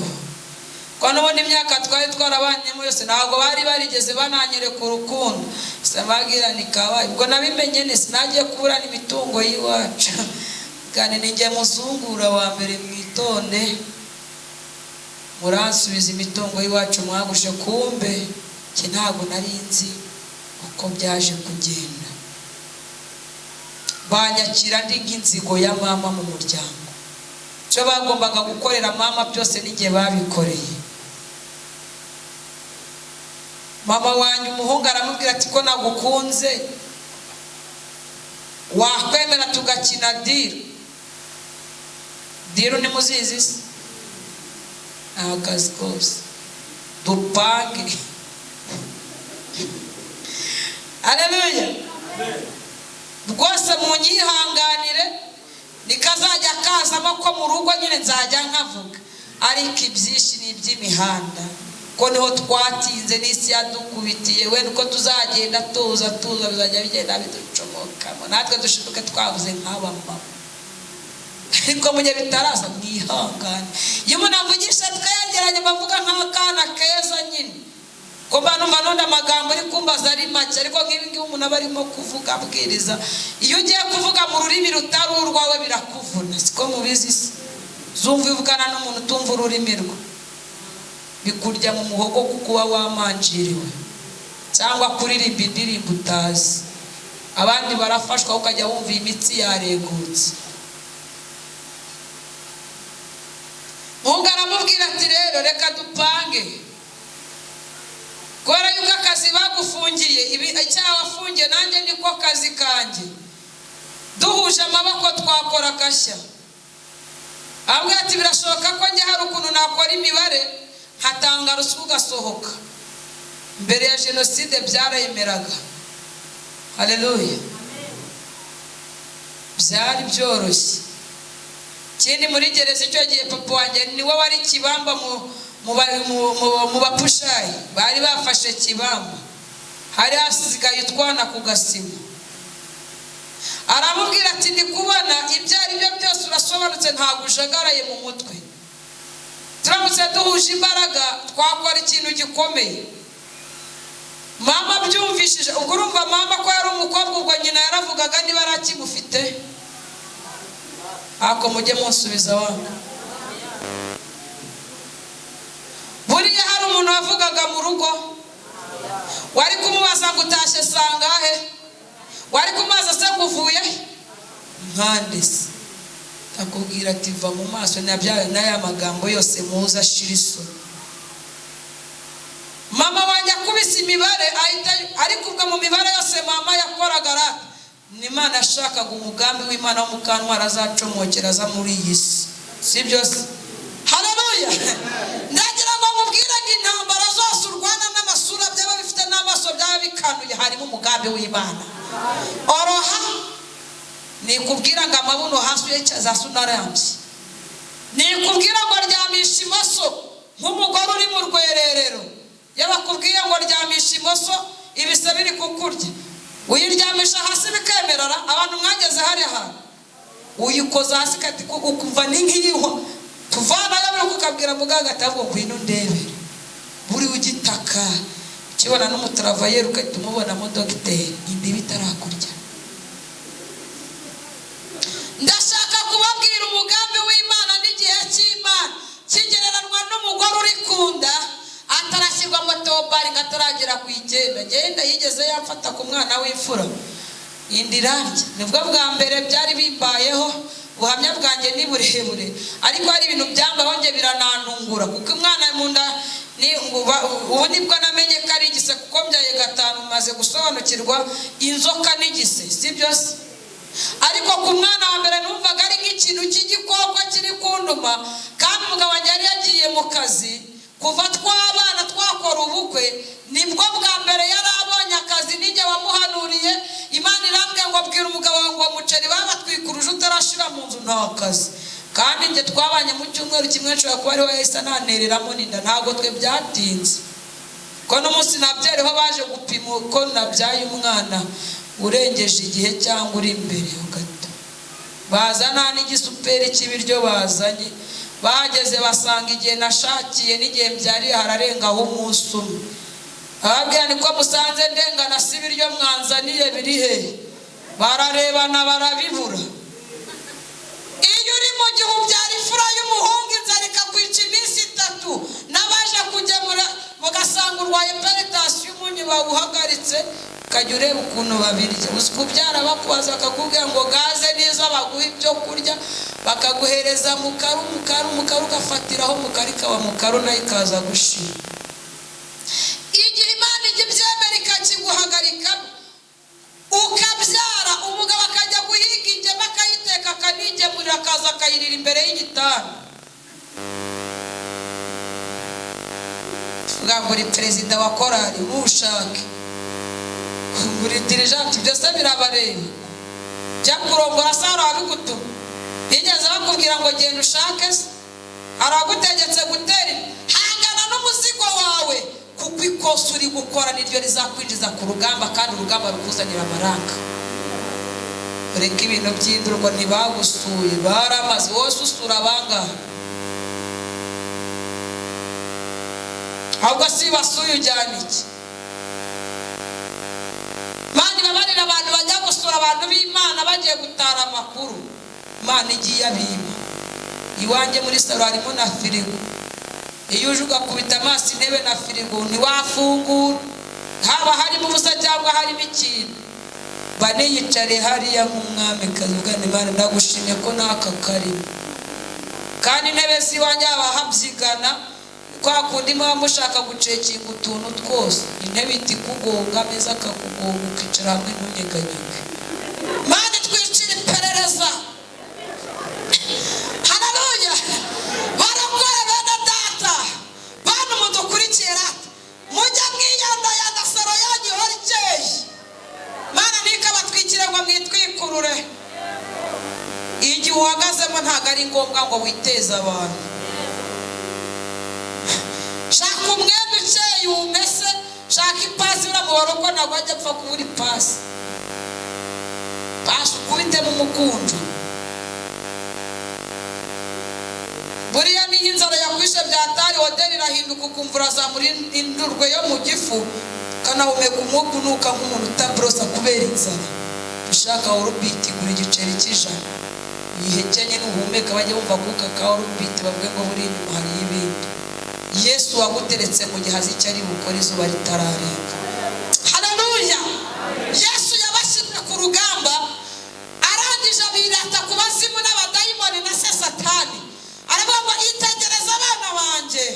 Speaker 1: ko n'ubundi imyaka twari twarabanyemo yose ntabwo bari barigeze bananyereka urukundo. Sinabagira ni kabaye. Ubwo nabimenye ne sinagiye kuburana imitungo y'iwacu, kandi ni njye muzungura wa mbere. Mwitonde, muransubiza imitungo y'iwacu mwagushe. Kumbe njye ntabwo nari nzi uko byaje kugenda. Banyakira ndi nk'inzigo ya mama mu muryango. Icyo bagombaga gukorera mama byose n'igihe babikoreye mama wanjye. Umuhungu aramubwira ati: "Ko nagukunze, wakwemera tugakina deal?" Deal ntimuzizi se? Ni akazi kose, dupange. Haleluya! Rwose munyihanganire, nikazajya kazamo ko mu rugo nyine nzajya nkavuga, ariko ibyinshi ni iby'imihanda, ko niho twatinze n'isi yadukubitiye. Wenda uko tuzagenda tuza tuza, bizajya bigenda biducomokamo, natwe dushiduke twavuze nk'aba mama. Ariko mu gihe bitaraza, mwihangane. Iyo umuntu avugisha twegeranye, mbavuga nk'akana keza nyine, ko mba numva n'undi amagambo uri kumbaza ari make. Ariko nk'ibi ngibi umuntu aba arimo kuvuga abwiriza, iyo ugiye kuvuga mu rurimi rutari urwawe birakuvuna. Siko mubizi se? Zumva uvugana n'umuntu utumva ururimi rwe, bikurya mu muhogo, kuko uba wamanjiriwe. Cyangwa kuririmba indirimbo utazi, abandi barafashwa, ukajya wumva imitsi yaregutse. Muhungu aramubwira ati: "Rero reka dupange, kubera yuko akazi bagufungiye, ibi icyaha wafungiye nanjye niko kazi kanjye, duhuje amaboko twakora agashya." Aramubwira ati: "Birashoboka ko njye hari ukuntu nakora imibare nkatanga ruswa ugasohoka." Mbere ya jenoside byaremeraga. Haleluya! Byari byoroshye. Ikindi, muri gereza icyo gihe papa wanjye niwe wari kibamba mu bapushayi bari bafashe kibamba, hari hasigaye utwana ku gasima. Aramubwira ati: "Ndi kubona ibyo ari byo byose urasobanutse, ntabwo ujagaraye mu mutwe. Turamutse duhuje imbaraga twakora ikintu gikomeye." Mama byumvishije, ubwo urumva mama ko yari umukobwa, ubwo nyina yaravugaga niba arakimufite. Ako mujye munsubiza wangu. Buriya hari umuntu wavugaga mu rugo, wari kumubaza ngo utashye sangahe, wari kumubaza se ngo uvuye nkande se, akubwira ati va mu maso n'aya magambo yose muza ashira isoni. Mama wanjye akubise imibare ahita, ariko ubwo mu mibare yose mama yakoraga rata, ni Imana yashakaga umugambi w'Imana wo Mukantwari azacomokera aza muri iyi si, si byo se? Haleluya! Ndagira ngo nkubwire ngo intambara zose urwana n'amasura byaba bifite n'amaso byaba bikanuye, harimo umugambi w'Imana. Oroha nikubwira ngo amabuno hasi uyecaza hasi unarambye, nikubwira ngo ryamisha imoso nk'umugore uri mu rwererero, iyo bakubwiye ngo ryamisha imoso ibise biri kukurya, uyiryamisha hasi bikemerara. Abantu mwageze hariya hantu uyikoza hasi ukumva ni nk'iyihwa tuvanayo biri kukabwira muganga ati ahubwo ngwino ndebe, buri ugitaka ukibona n'umutaravayeri ugahita umubonamo dogiteri, indiba itarakurya. Ndashaka kubabwira umugambi w'Imana n'igihe cy'Imana kigereranwa n'umugore uri kunda atarashyirwa motobari ngo ataragera ku icyenda. Genda yigeze yamfata ku mwana w'imfura inda irarya, nibwo bwa mbere byari bimbayeho. Ubuhamya bwanjye ni burebure, ariko hari ibintu byambayeho nge biranantungura, kuko umwana mu nda ubu nibwo namenye ko ari igise, kuko mbyaye gatanu maze gusobanukirwa inzoka n'igise, si byo se? Ariko ku mwana wa mbere numvaga ari nk'ikintu cy'igikoko kiri kunduma, kandi umugabo wanjye yari yagiye mu kazi. Kuva twabana twakora ubukwe nibwo bwa mbere yari abonye akazi, nijye wamuhanuriye. Imana irambwira ngo bwira umugabo wawe ngo muceri babatwikuruje utarashira mu nzu nta kazi. Kandi njye twabanye mu cyumweru kimwe, nshobora kuba ariwe yahise anantereramo n'inda, ntabwo twe byatinze. Ko n'umunsi nabyareho baje gupima ko nabyaye umwana urengeje igihe cyangwa uri imbere ho gato, bazana n'igisuperi cy'ibiryo bazanye, bageze basanga igihe nashakiye n'igihe mbyariye hararengaho umunsi umwe. Ababwira niko musanze ndengana si ibiryo mwanzaniye biri he? Bararebana barabibura. Iyo uri mu gihe ubyara imfura y'umuhungu inzara ikakwica iminsi itatu, n'abaje kugemura mugasanga urwaye peritasiyo umunyu bawuhagaritse, ukajya ureba ukuntu babirya. Uzi kubyara bakubaza bakakubwira ngo gaze neza, baguha ibyo kurya bakaguhereza mukaru mukaru mukaru, ugafatiraho mukaru ikaba mukaru nayo ikaza gushira. Igihe Imana ijya ibyemera ikakiguhagarika ukabyara, umugabo akajya guhiga ingema akayiteka akanigemurira akaza akayirira imbere y'igitanda. Tuvuga ngo uri perezida wa korali ntushake, uri dirijanti, byose birabareba. Jya kurongora se hari ababigutuma? Bigeze bakubwira ngo genda ushake se? Hari abagutegetse gutera? Hangana n'umuzigo wawe, kuko ikosa uri gukora niryo rizakwinjiza ku rugamba, kandi urugamba rukuzanira amaranga. Reka ibintu by'indurwa, ntibagusuye baramaze, wose usura abangaha, ahubwo si basuye ujyana iki? Imana ibabarira abantu bajya gusura abantu b'Imana bagiye gutara amakuru. Imana igiye abima. Iwanjye muri salo harimo na firigo, iyo uje ugakubita amaso intebe na firigo ntiwafungura, haba harimo ubusa cyangwa harimo ikintu. Baniyicare hariya nk'umwamikazi, ugana Imana ndagushimye ko n'aka karimo. Kandi intebe z'iwanjye haba habyigana, kwa kundi muba mushaka gucekinga utuntu twose, intebe iti kugonga, ameza akakugonga, ukicara hamwe ntunyeganyege. Mana twicira iperereza. Haleluya! Barokore bene data, bantu mudukurikira, mujya mwiyandayanda saro yanyu ihora ikeye. Mana ntikabatwikire ngo mwitwikurure. Igihe uhagazemo ntabwo ari ngombwa ngo witeze abantu. Shaka umwenda ukeye umese, shaka ipasi, uriya mubare ko ntabwo ajya apfa kubura ipasi. Pasi ukubitemo umukunjo. Buriya niyo inzara yakwishe byatari, hoteli irahinduka ukumva urazamura indurwe yo mu gifu, Ukanahumeka umwuka unuka nk'umuntu utaborosa kubera inzara. Ushaka orubiti, gura igiceri cy'ijana uyihekenye, nuhumeka bajye bumva akuka ka orubiti, bavuge ngo buri inyuma hariyo ibindi. Yesu waguteretse mu gihe azi icyo ari bukore izuba ritararenga. Haleluya! Yesu yabashyize ku rugamba, arangije abirata ku bazimu n'abadayimoni na se Satani. Aravuga ngo: "Itegereza abana banjye,"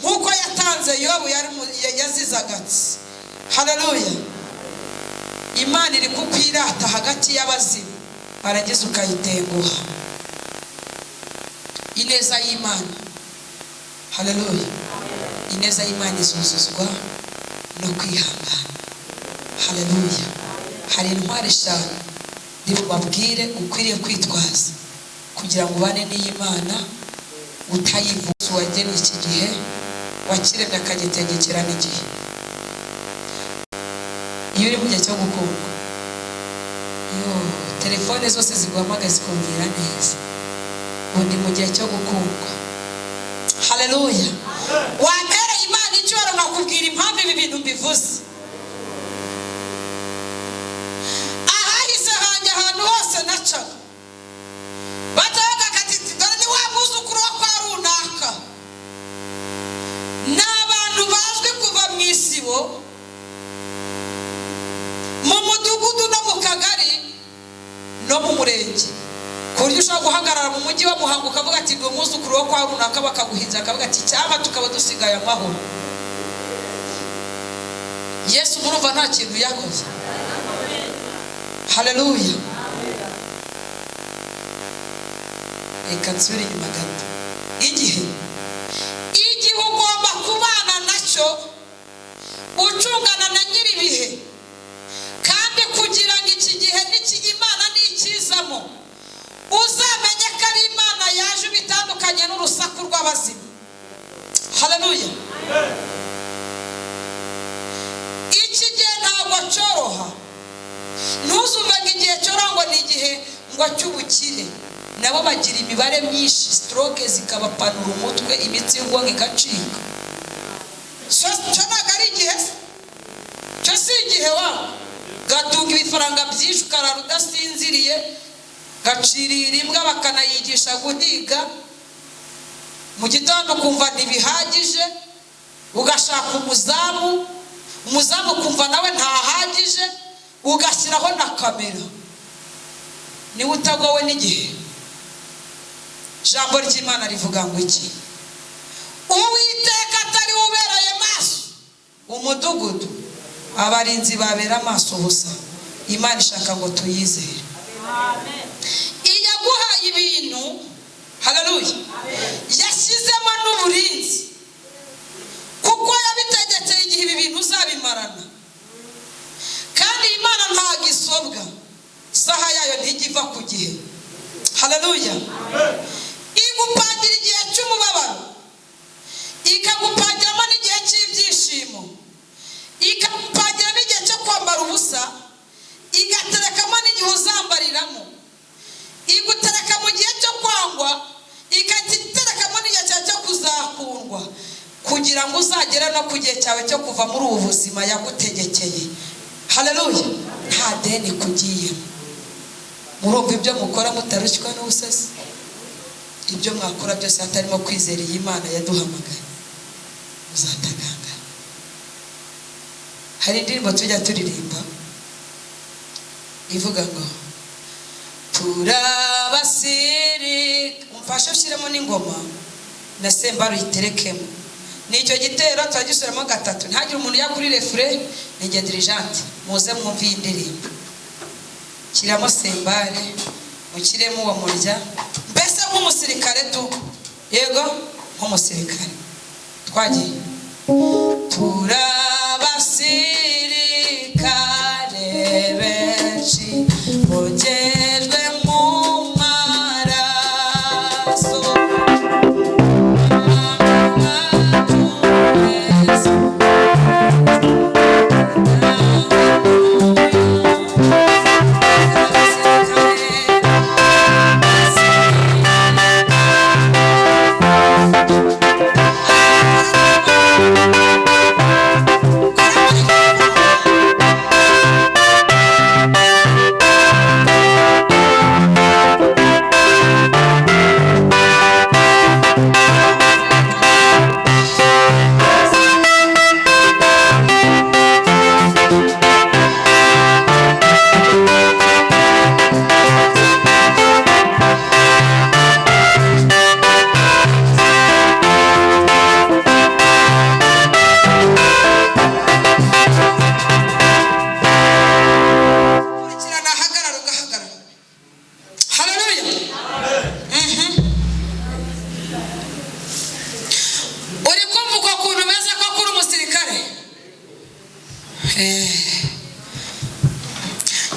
Speaker 1: nk'uko yatanze Yobu yari yazize agatsi. Haleluya! Imana iri kukwirata hagati y'abazimu, warangiza ukayitenguha. Ineza y'Imana, haleluya, ineza y'Imana izuzuzwa no kwihangana. Haleluya! Hari intwari eshanu ndi bubabwire ukwiriye kwitwaza kugira ngo ubane n'iyi Mana utayivuza. Uwagennye iki gihe, wakiremye akagitegekera n'igihe. Iyo uri mu gihe cyo gukundwa, yo telefone zose ziguhamagaye zikubwira neza ngo ni mu gihe cyo gukundwa. Haleluya! Wampereye Imana icyubahiro, nkakubwira impamvu ibi bintu mbivuze. Ahahise hanjye, ahantu hose nacaga, batavuga ati: "Dore ni wa mwuzukuru wo kwa runaka." Ni abantu bazwi kuva mu isibo, mu mudugudu, no mu kagari, no mu murenge, ku buryo ushobora guhagarara mu mujyi wa Muhanga ukavuga ati: "Ndi umwuzukuru wo kwa runaka," bakaguhinza, bakavuga ati: "Cyangwa tukaba dusigaye amahoro." Yesu murumva nta kintu yakoze? Haleluya! Reka nsubire inyuma gato. Igihe ugomba kubana nacyo ucungana na nyir'ibihe, kandi kugira ngo iki gihe n'iki Imana nikizamo uzamenye ko ari Imana yaje, bitandukanye n'urusaku rw'abazimu. Haleluya! Iki gihe ntabwo cyoroha. Ntuzumve ngo igihe cyoroha ngo ni igihe ngo cy'ubukire. Nabo bagira imibare myinshi, stroke zikabapanura umutwe, imitsi y'ubwonko igacika. Cyo ntabwo ari igihe se? Cyo si igihe wa gatunga ibifaranga byinshi ukarara udasinziriye, gacirira imbwa bakanayigisha guhiga, mu gitondo ukumva ntibihagije, ugashaka umuzamu, umuzamu ukumva nawe ntahagije, ugashyiraho na kamera. Niwe utagowe n'igihe? Ijambo ry'Imana rivuga ngo iki? Uwiteka atari we ubereye maso umudugudu, abarinzi babera amaso ubusa. Imana ishaka ngo tuyizere. Iyaguhaye ibintu, haleluya, yashyizemo n'uburinzi, kuko yabitegekeye igihe ibi bintu uzabimarana. Kandi Imana ntabwo isobwa, isaha yayo ntijya iva ku gihe. Haleluya! Igupangira igihe cy'umubabaro, ikagupangiramo n'igihe cy'ibyishimo, ikagupangiramo igihe cyo kwambara ubusa, igaterekamo n'igihe uzambariramo. Igutereka mu gihe cyo kwangwa, ikaguterekamo n'igihe cyawe cyo kuzakundwa, kugira ngo uzagere no ku gihe cyawe cyo kuva muri ubu buzima yagutegekeye. Haleluya! Nta deni kugiyemo. Murumva ibyo mukora mutarushywa n'ubusasi? Ibyo mwakora byose hatarimo kwizera iyi Mana yaduhamagaye, muzatagangara. Hari indirimbo tujya turirimba ivuga ngo turabasirika. Umfashe ushyiremo n'ingoma na sembari uyiterekemo. Ni icyo gitero turagisubiramo gatatu, ntihagire umuntu ujya kuri refrain. Ni njye dirigeant, muze mwumve iyi ndirimbo. Shyiramo sembare, mushyiremo uwo murya, mbese nk'umusirikare tu. Yego, nk'umusirikare. Twagiye. Turabasirikare benshi bogejwe mu maraso. Yesu.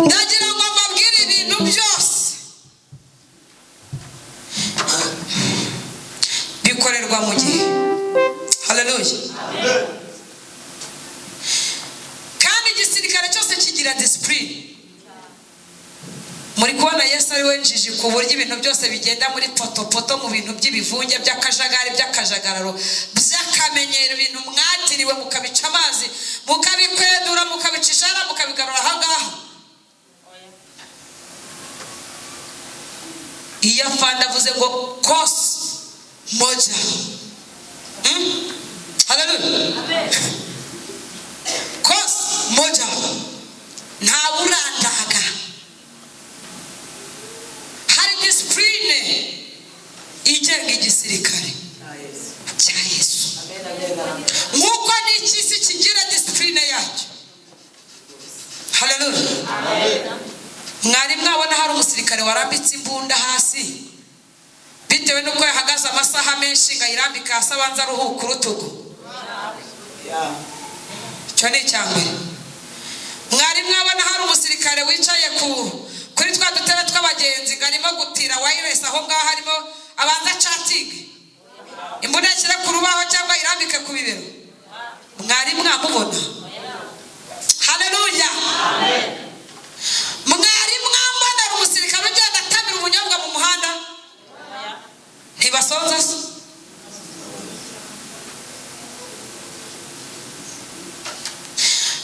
Speaker 1: Ndagira ngo mbabwire ibintu byose bikorerwa mu gihe. Haleluya. Kandi igisirikare cyose kigira disipurine. Muri kubona Yesu ari we njiji ku buryo ibintu byose bigenda muri potopoto, mu bintu by'ibivunge, by'akajagari, by'akajagararo, by'akamenyero, ibintu mwatiriwe mukabica amazi, mukabikwedura, mukabicisha, mukabigarura aha ngaha. Iyo afande avuze ngo kosi moja, haleluya, kosi moja, ntawurandaga. Hari disipurine igenga igisirikare cya Yesu, nk'uko n'icy'isi kigira disipurine yacyo. Haleluya. Mwari mwabona hari umusirikare warambitse imbunda hasi bitewe n'uko yahagaze amasaha menshi ngo ayirambike hasi abanza aruhuke urutugu? Icyo ni icya mbere. Mwari mwabona hari umusirikare wicaye kuri twa dutebe tw'abagenzi ngo arimo gutira wireless aho ngaho, arimo abanza catinge, imbunda ashyire ku rubaho cyangwa irambike ku bibero? Mwari mwamubona? Haleluya. Mwari mwambonera umusirikare ugenda atamira ubunyobwa mu muhanda? Ntibasonza se?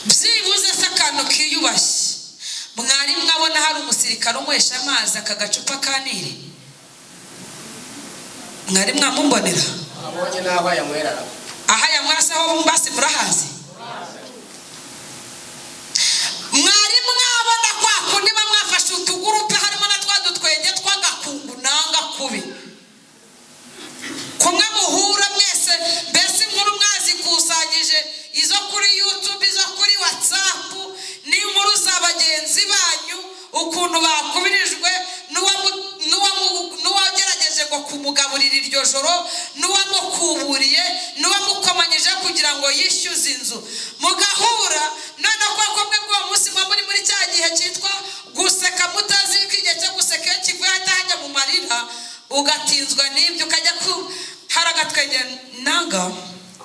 Speaker 1: Byibuze se akantu kiyubashye, mwari mwabona hari umusirikare unywesha amazi aka gacupa ka Nili? Mwari mwamumbonera?
Speaker 3: Abonye n'aho ayanywera.
Speaker 1: Aha yanywera se ho basi murahazi? Mwari mwabona kwa kundi mwafashe utugurupe harimo na twa dutwenge tw'agakungu nanga kubi, kumwe muhura mwese, mbese inkuru mwazikusanyije, izo kuri YouTube, izo kuri WhatsApp, n'inkuru za bagenzi banyu, ukuntu bakubirijwe n'uwagerageje ngo kumugaburira iryo joro, n'uwamukuburiye, n'uwamukomanyije kugira ngo yishyuze inzu, mugahura. Noneho kuko mwe bw'uwo munsi muba muri muri cya gihe cyitwa guseka, mutazi ko igihe cyo guseka iyo kivuye hahita hajya mu marira, ugatinzwa n'ibyo, ukajya ku hari agatwenge nanga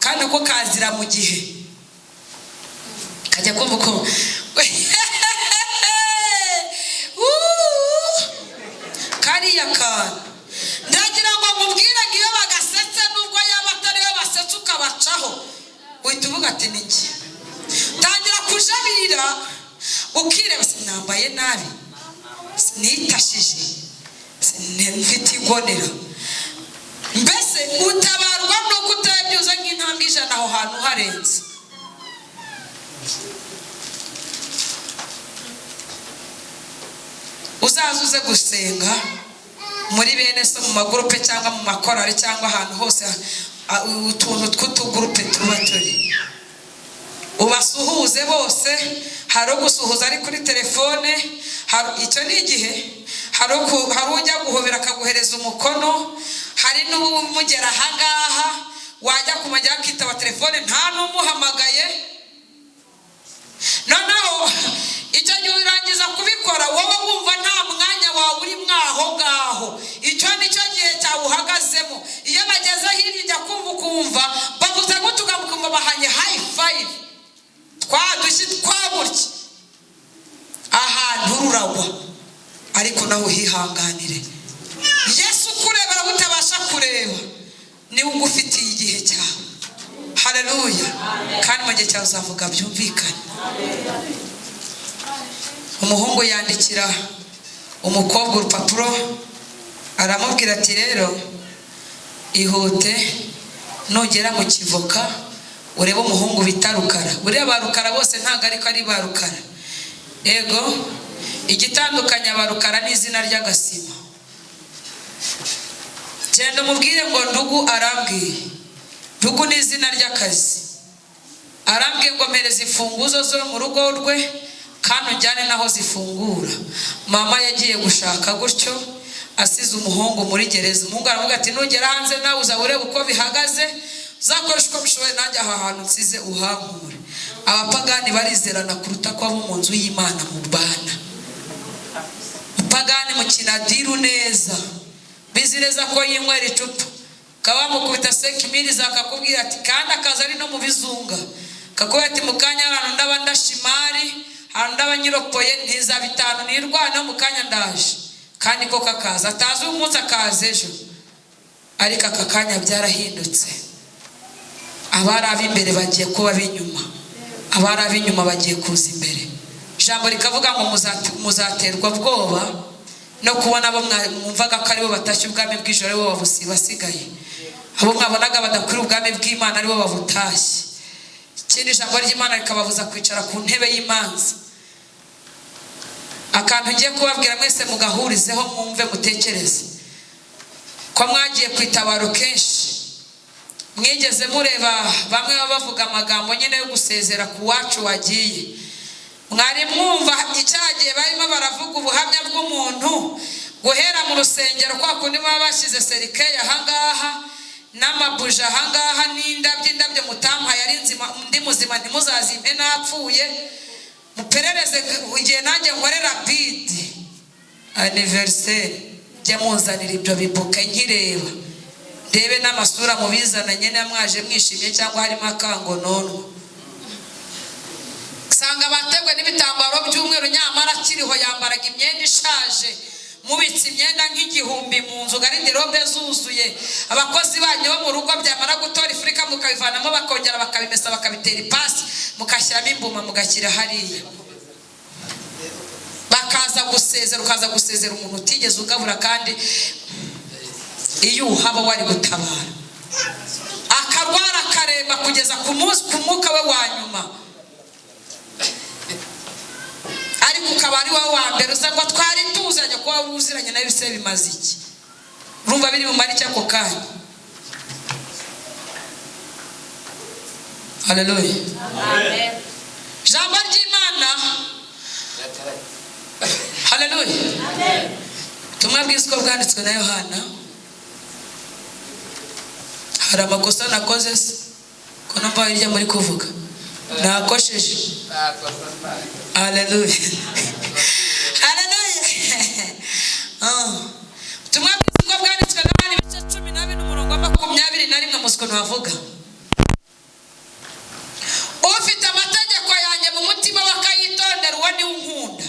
Speaker 1: kandi uko kazira mu gihe, kajya kumva uko kariya kantu. Ndagira ngo mubwire ngo iyo bagasetse, nubwo yaba atari we basetse, ukabacaho uhita uvuga ati ni njye. Tangira kujabirira, ukireba, sinambaye nabi, sinitashije, mfite igonera, mbese utabarwa nuko utabyuza nk'intambwe 100 aho hantu harenze. Uzaze uze gusenga muri bene so mu magurupe cyangwa mu makorari cyangwa ahantu hose utuntu tw'utugurupe tuba turi, ubasuhuze bose. Hari ugusuhuza ari kuri telefone, icyo ni igihe, hari ujya guhobera akaguhereza umukono, hari n'umugera ahangaha wajya kumajya akitaba telefone nta n'umuhamagaye. Noneho icyo gihe urangiza kubikora wowe wumva nta mwanya wawe uri mwaho ngaho, icyo ni cyo gihe cyawe uhagazemo. Iyo bageze hirya ujya kumva ukumva bavuze nk'utugambo, ukumva bahanye high five, twadushyi twagutya, ahantu ruragwa, ariko nawe uhihanganire. Yesu ukurebera aho utabasha kureba, niwe ugufitiye igihe cyawe. Haleluya. Kandi mu gihe cyawe uzavuga byumvikane. Umuhungu yandikira umukobwa urupapuro, aramubwira ati rero ihute nugera mu Kivoka urebe umuhungu bita Rukara. Buriya ba Rukara bose ntabwo ariko ari ba Rukara. Ego, igitandukanya ba Rukara ni izina ry'agasima. Genda umubwire ngo Ndugu arambwiye. Ndugu ni izina ry'akazi. Arambwiye ngo mpereza imfunguzo zo mu rugo rwe kandi ujyane naho zifungura. Mama yagiye gushaka gutyo asize umuhungu muri gereza. Umuhungu aravuga ati nugera hanze nawe uzaba ureba uko bihagaze, Uzakoresha uko bishoboye nanjye aha hantu nsize uhankure. Abapagani barizerana kuruta ko abo mu nzu y'Imana mubana. Upagani mukina diru neza, bizi neza ko yinywera icupa, ukaba wamukubita 5000 akakubwira ati, kandi akaza ari no mu bizunga, akakubwira ati mu kanya ahantu ndaba ndashimari, ahantu ndaba nyiropoye ntiza 5 nirwana mu kanya ndaje. Kandi koko akaza, atazi uyu munsi akaza ejo. Ariko aka kanya byarahindutse, abari ab'imbere bagiye kuba ab'inyuma, abari ab'inyuma bagiye kuza imbere. Ijambo rikavuga ngo muzaterwa bwoba no kubona abo mwumvaga ko aribo batashye ubwami bw'ijoro aribo basigaye, abo mwabonaga badakwira ubwami bw'Imana aribo babutashye. Ikindi ijambo ry'Imana rikababuza kwicara ku ntebe y'imanza. Akantu ngiye kubabwira mwese mugahurizeho mwumve mutekereze ko mwagiye ku itabaro kenshi, mwigeze mureba bamwe baba bavuga amagambo nyine yo gusezera ku wacu wagiye. Mwari mwumva icyagiye barimo baravuga ubuhamya bw'umuntu guhera mu rusengero kwa kundi baba bashyize serikeya ahangaha n'amabuji ahangaha n'indabyo, indabyo mutampaye ari nzima, ndi muzima ntimuzazimpe napfuye, muperereze igihe nanjye nkorera bidi anniversaire, jye munzanira ibyo bibuke nkireba, ndebe n'amasura mubizana nyine mwaje mwishimye cyangwa harimo akangononwa. Usanga bategwe n'ibitambaro by'umweru, nyamara akiriho yambaraga imyenda ishaje, mubitse imyenda nk'igihumbi mu nzu, gariderobe zuzuye, abakozi banyu bo mu rugo byamara gutora ifurika mukabivanamo bakongera bakabimesa bakabitera ipasi mukashyiramo imbuma mugashyira hariya, bakaza gusezera, ukaza gusezera umuntu utigeze ugabura, kandi iyo uhaba wari gutabara, akarwara akaremba kugeza ku munsi ku mwuka we wa nyuma, ariko ukaba ari wowe wa mbere uza ngo twari tuzanye, kuba wuziranye nawe se bimaze iki? Urumva biri bumare iki ako kanya? Haleluya.
Speaker 4: Amen.
Speaker 1: Ijambo ry'Imana. Haleluya.
Speaker 4: Amen.
Speaker 1: Ubutumwa bwiza uko bwanditswe na Yohana. Hari amakosa nakoze se? Ko numva hirya muri kuvuga nakosheje. Haleluya. Haleluya. Ubutumwa bwiza uko bwanditswe na Yohana ibice 12 umurongo wa 21 muzi ukuntu bavuga. Ufite amategeko yanjye mu mutima we akayitondera, uwo ni we unkunda,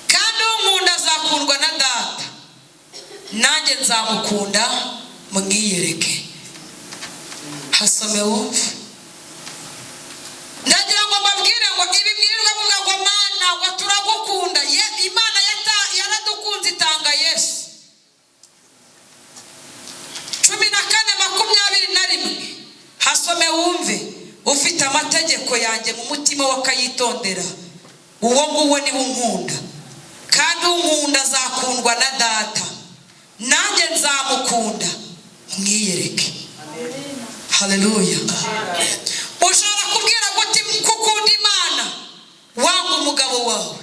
Speaker 1: kandi unkunda azakundwa na Data, nanjye nzamukunda mwiyereke. Hasome wumve. Ndagira ngo mbabwire ngo ibi mwirirwa muvuga ngo Mana ngo turagukunda, ye Imana yaradukunze itanga Yesu. 14:21 hasome wumve. Ufite amategeko yanjye mu mutima we akayitondera, uwo nguwo ni we unkunda, kandi unkunda azakundwa na Data, nanjye nzamukunda mwiyereke. Haleluya. Ushobora kubwira gute ko ukunda Imana wanga umugabo wawe,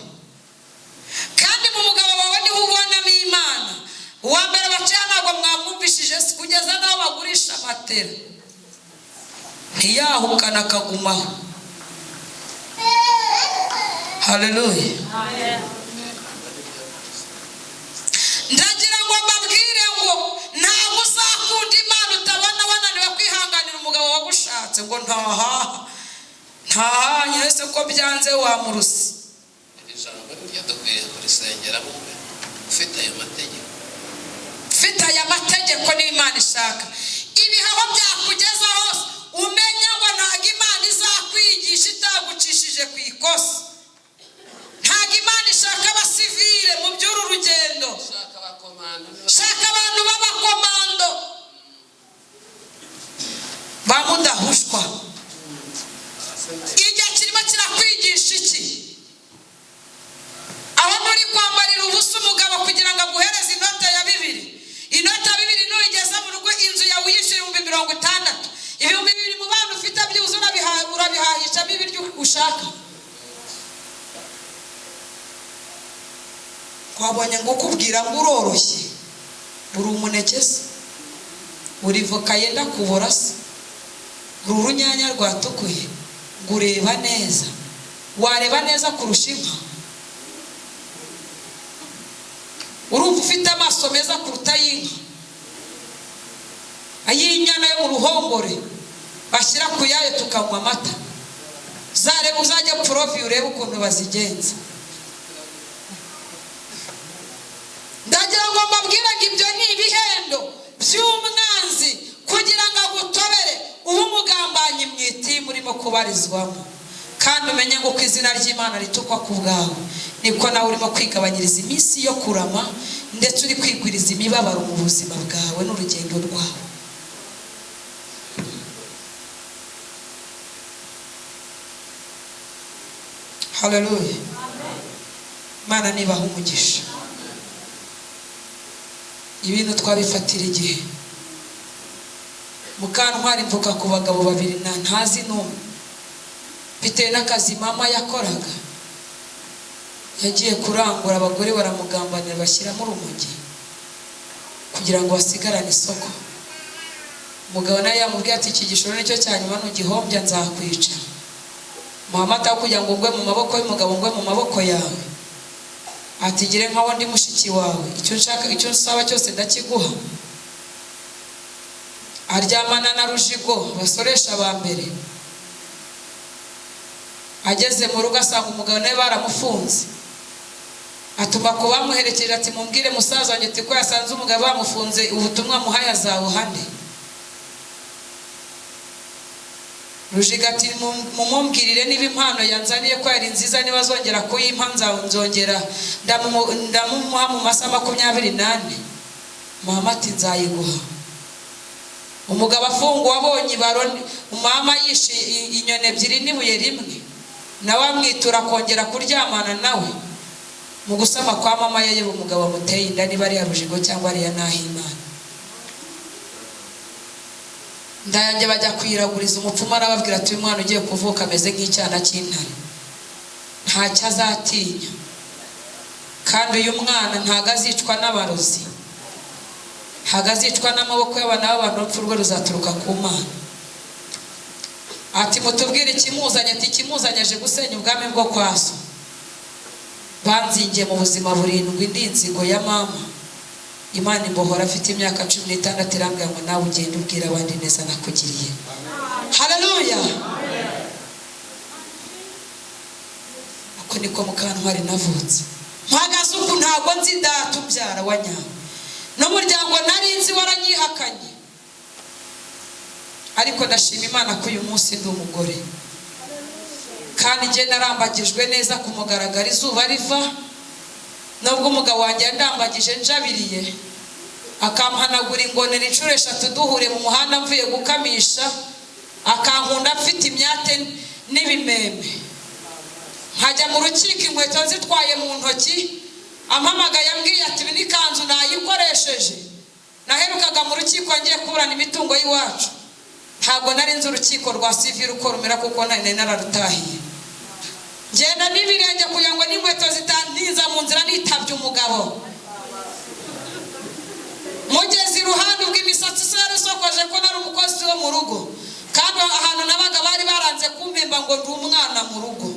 Speaker 1: kandi mu mugabo wawe niho ubonamo Imana. Uwa mbere baciye ntabwo mwamwumvishije, kugeza n'aho bagurisha matera ntiyahukana akagumaho. Haleluya. Ndagira ngo mbabwire ngo ntabwo uzakunda Imana utabona wananiwe kwihanganira umugabo wagushatse ngo ntahaha ntahanye ese ko byanze wamuruse.
Speaker 3: Iri jambo niryo dukwiye kurisengeramo ufite ayo mategeko.
Speaker 1: Ufite aya mategeko niyo Imana ishaka. Ibihaho byakugeza hose umenya ngo ntabwo Imana izakwigisha itagucishije ku ikosa. Ntabwo Imana ishaka abasivile mu by'uru rugendo. Shaka abantu b'abakomando ba mudahushwa. Igihe kirimo kirakwigisha iki? Aho muri kwambarira ubusa umugabo kugira ngo aguhereze inota ya 2. Inota ya 2 nuyigeza mu rugo inzu yawe uyishyura 60,000. 2000 mu bana ufite byibuze urabihahishamo ibiryo ushaka. Twabonye ngo ukubwira ngo uroroshye, uri umuneke se, uri voka yenda kubora se. Uru runyanya rwatukuye, ngo ureba neza, wareba neza kurusha inka? Urumva ufite amaso meza kuruta ay'inka, ay'inyana yo mu ruhongore bashyira ku yayo tukanywa amata? Zareba, uzajya porovi urebe ukuntu bazigenza. Ndagira ngo mbabwire ngo ibyo ni ibihendo by'umwanzi kugira ngo agutobere ube umugambanyi mu itimu urimo kubarizwamo. Kandi umenye ngo uko izina ry'Imana ritukwa ku bwawe, niko nawe urimo kwigabanyiriza iminsi yo kurama, ndetse uri kwigwiriza imibabaro mu buzima bwawe n'urugendo rwawe. Haleluya! Imana nibaha umugisha. Ibintu twabifatira igihe. Mukantwari mvuka ku bagabo babiri na ntazi n'umwe, bitewe n'akazi mama yakoraga. Yagiye kurangura, abagore baramugambanira, bashyiramo urumogi kugira ngo basigarane isoko. Umugabo nawe yamubwiye ati iki gishoro nicyo cya nyuma, nugihombya nzakwica. Muhamata kugira ngo ngwe mu maboko y'umugabo, ngwe mu maboko yawe. Ati gire nkaho ndi mushiki wawe, icyo nshaka, icyo nsaba cyose ndakiguha. Aryamana na Rujigo basoresha ba mbere. Ageze mu rugo asanga umugabo nawe baramufunze, atuma ku bamuherekeje ati mumbwire musaza wanjye ati ko yasanze umugabo bamufunze, ubutumwa muhaye azabuhane. Rujigo ati mumumbwirire niba impano yanzaniye ko yari nziza, niba azongera kuyimpa nzongera ndamumuha mu masaha 24. Mama ati nzayiguha. Umugabo afunguwe abonye ibaro, mama yishe inyoni ebyiri n'ibuye rimwe, nawe amwitura akongera kuryamana nawe. Mu gusama kwa mama ye, umugabo amuteye inda, niba ari iya Rujigo cyangwa ari iya Nahimana. Ndayange bajya kwiraguriza umupfumu, arababwira ati uyu mwana ugiye kuvuka ameze nk'icyana cy'intare, ntacyo azatinya, kandi uyu mwana ntago azicwa n'abarozi, ntago azicwa n'amaboko y'abana b'abantu, urupfu rwe ruzaturuka ku Mana. Ati mutubwire ikimuzanye. Ati ikimuzanye aje gusenya ubwami bwo kwa so. Banzingiye mu buzima burindwi, ndi inzigo ya mama. Imana imbohora afite imyaka 16, irambwira ngo nawe ugende ubwira abandi neza nakugiriye. Haleluya! Uko niko Mukantwari navutse. Mpagaze uku ntago nzi data umbyara wa nyawe, n'umuryango nari nzi waranyihakanye, ariko ndashima Imana ko uyu munsi ndi umugore, kandi njye narambagijwe neza ku mugaragaro izuba riva. Nubwo umugabo wanjye yandambagije njabiriye, akampanagura ingonera inshuro 3 duhure mu muhanda mvuye gukamisha, akankunda mfite imyate n'ibimeme, nkajya mu rukiko inkweto nzitwaye mu ntoki, ampamagaye ambwiye ati ibi n'ikanzu nayikoresheje. Naherukaga mu rukiko ngiye kuburana imitungo y'iwacu, ntabwo nari nzi urukiko rwa civil uko rumera kuko nari nararutahiye. Ngenda n'ibirenge kugira ngo n'inkweto zitantinza mu nzira, nitabye umugabo. Mugeze iruhande ubwo imisatsi se yari isokoje ko nari umukozi wo mu rugo, kandi ahantu nabaga bari baranze kumpemba ngo ndi umwana mu rugo.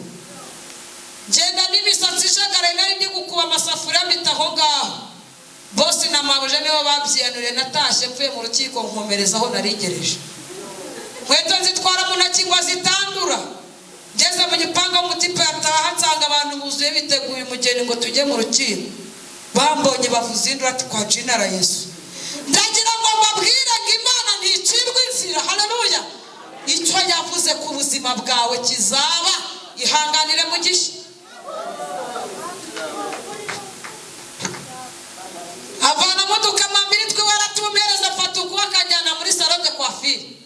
Speaker 1: Ngenda n'imisatsi ijagaraye, nari ndi gukuba amasafuriya mpita aho ngaho. Bosi na mabuja nibo babyiyanuriye. Natashye mvuye mu rukiko nkomereza aho narigereje. Inkweto nzitwara mu ntoki ngo zitandura. Ngeze mu gipangu umutipe yataha, nsanga abantu buzuye biteguye umugeni ngo tujye mu rukiko. Bambonye bavuza induru ati kwa jina la Yesu. Ndagira ngo mbabwire ngo Imana nticirwa inzira. Haleluya! Icyo yavuze ku buzima bwawe kizaba. Ihanganire mu gishya. Avana modoka mambiri twe waratumpereza, afata ukuba akajyana muri salon de coiffure,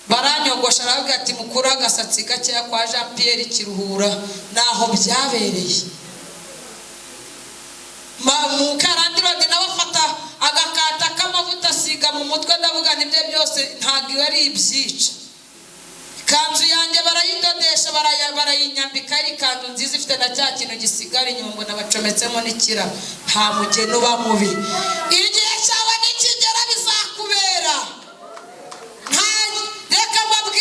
Speaker 1: baranyogosha, arababwira ati mukuru agasatsi gakeya kwa Jean Pierre Kiruhura. Naho byabereye. Mukarandirodi nawe afata agakata k'amavuta asiga mu mutwe, ndavuga nibyo byose ntabwo ari ibyica. Ikanzu yanjye barayidodesha, barayinyambika, ari ikanzu nziza ifite na cya kintu gisigara inyuma, mbona bacometsemo n'ikirabo. Nta mugeni uba mubi. Igihe cyawe nikigera bizakubera. Reka mbabwire.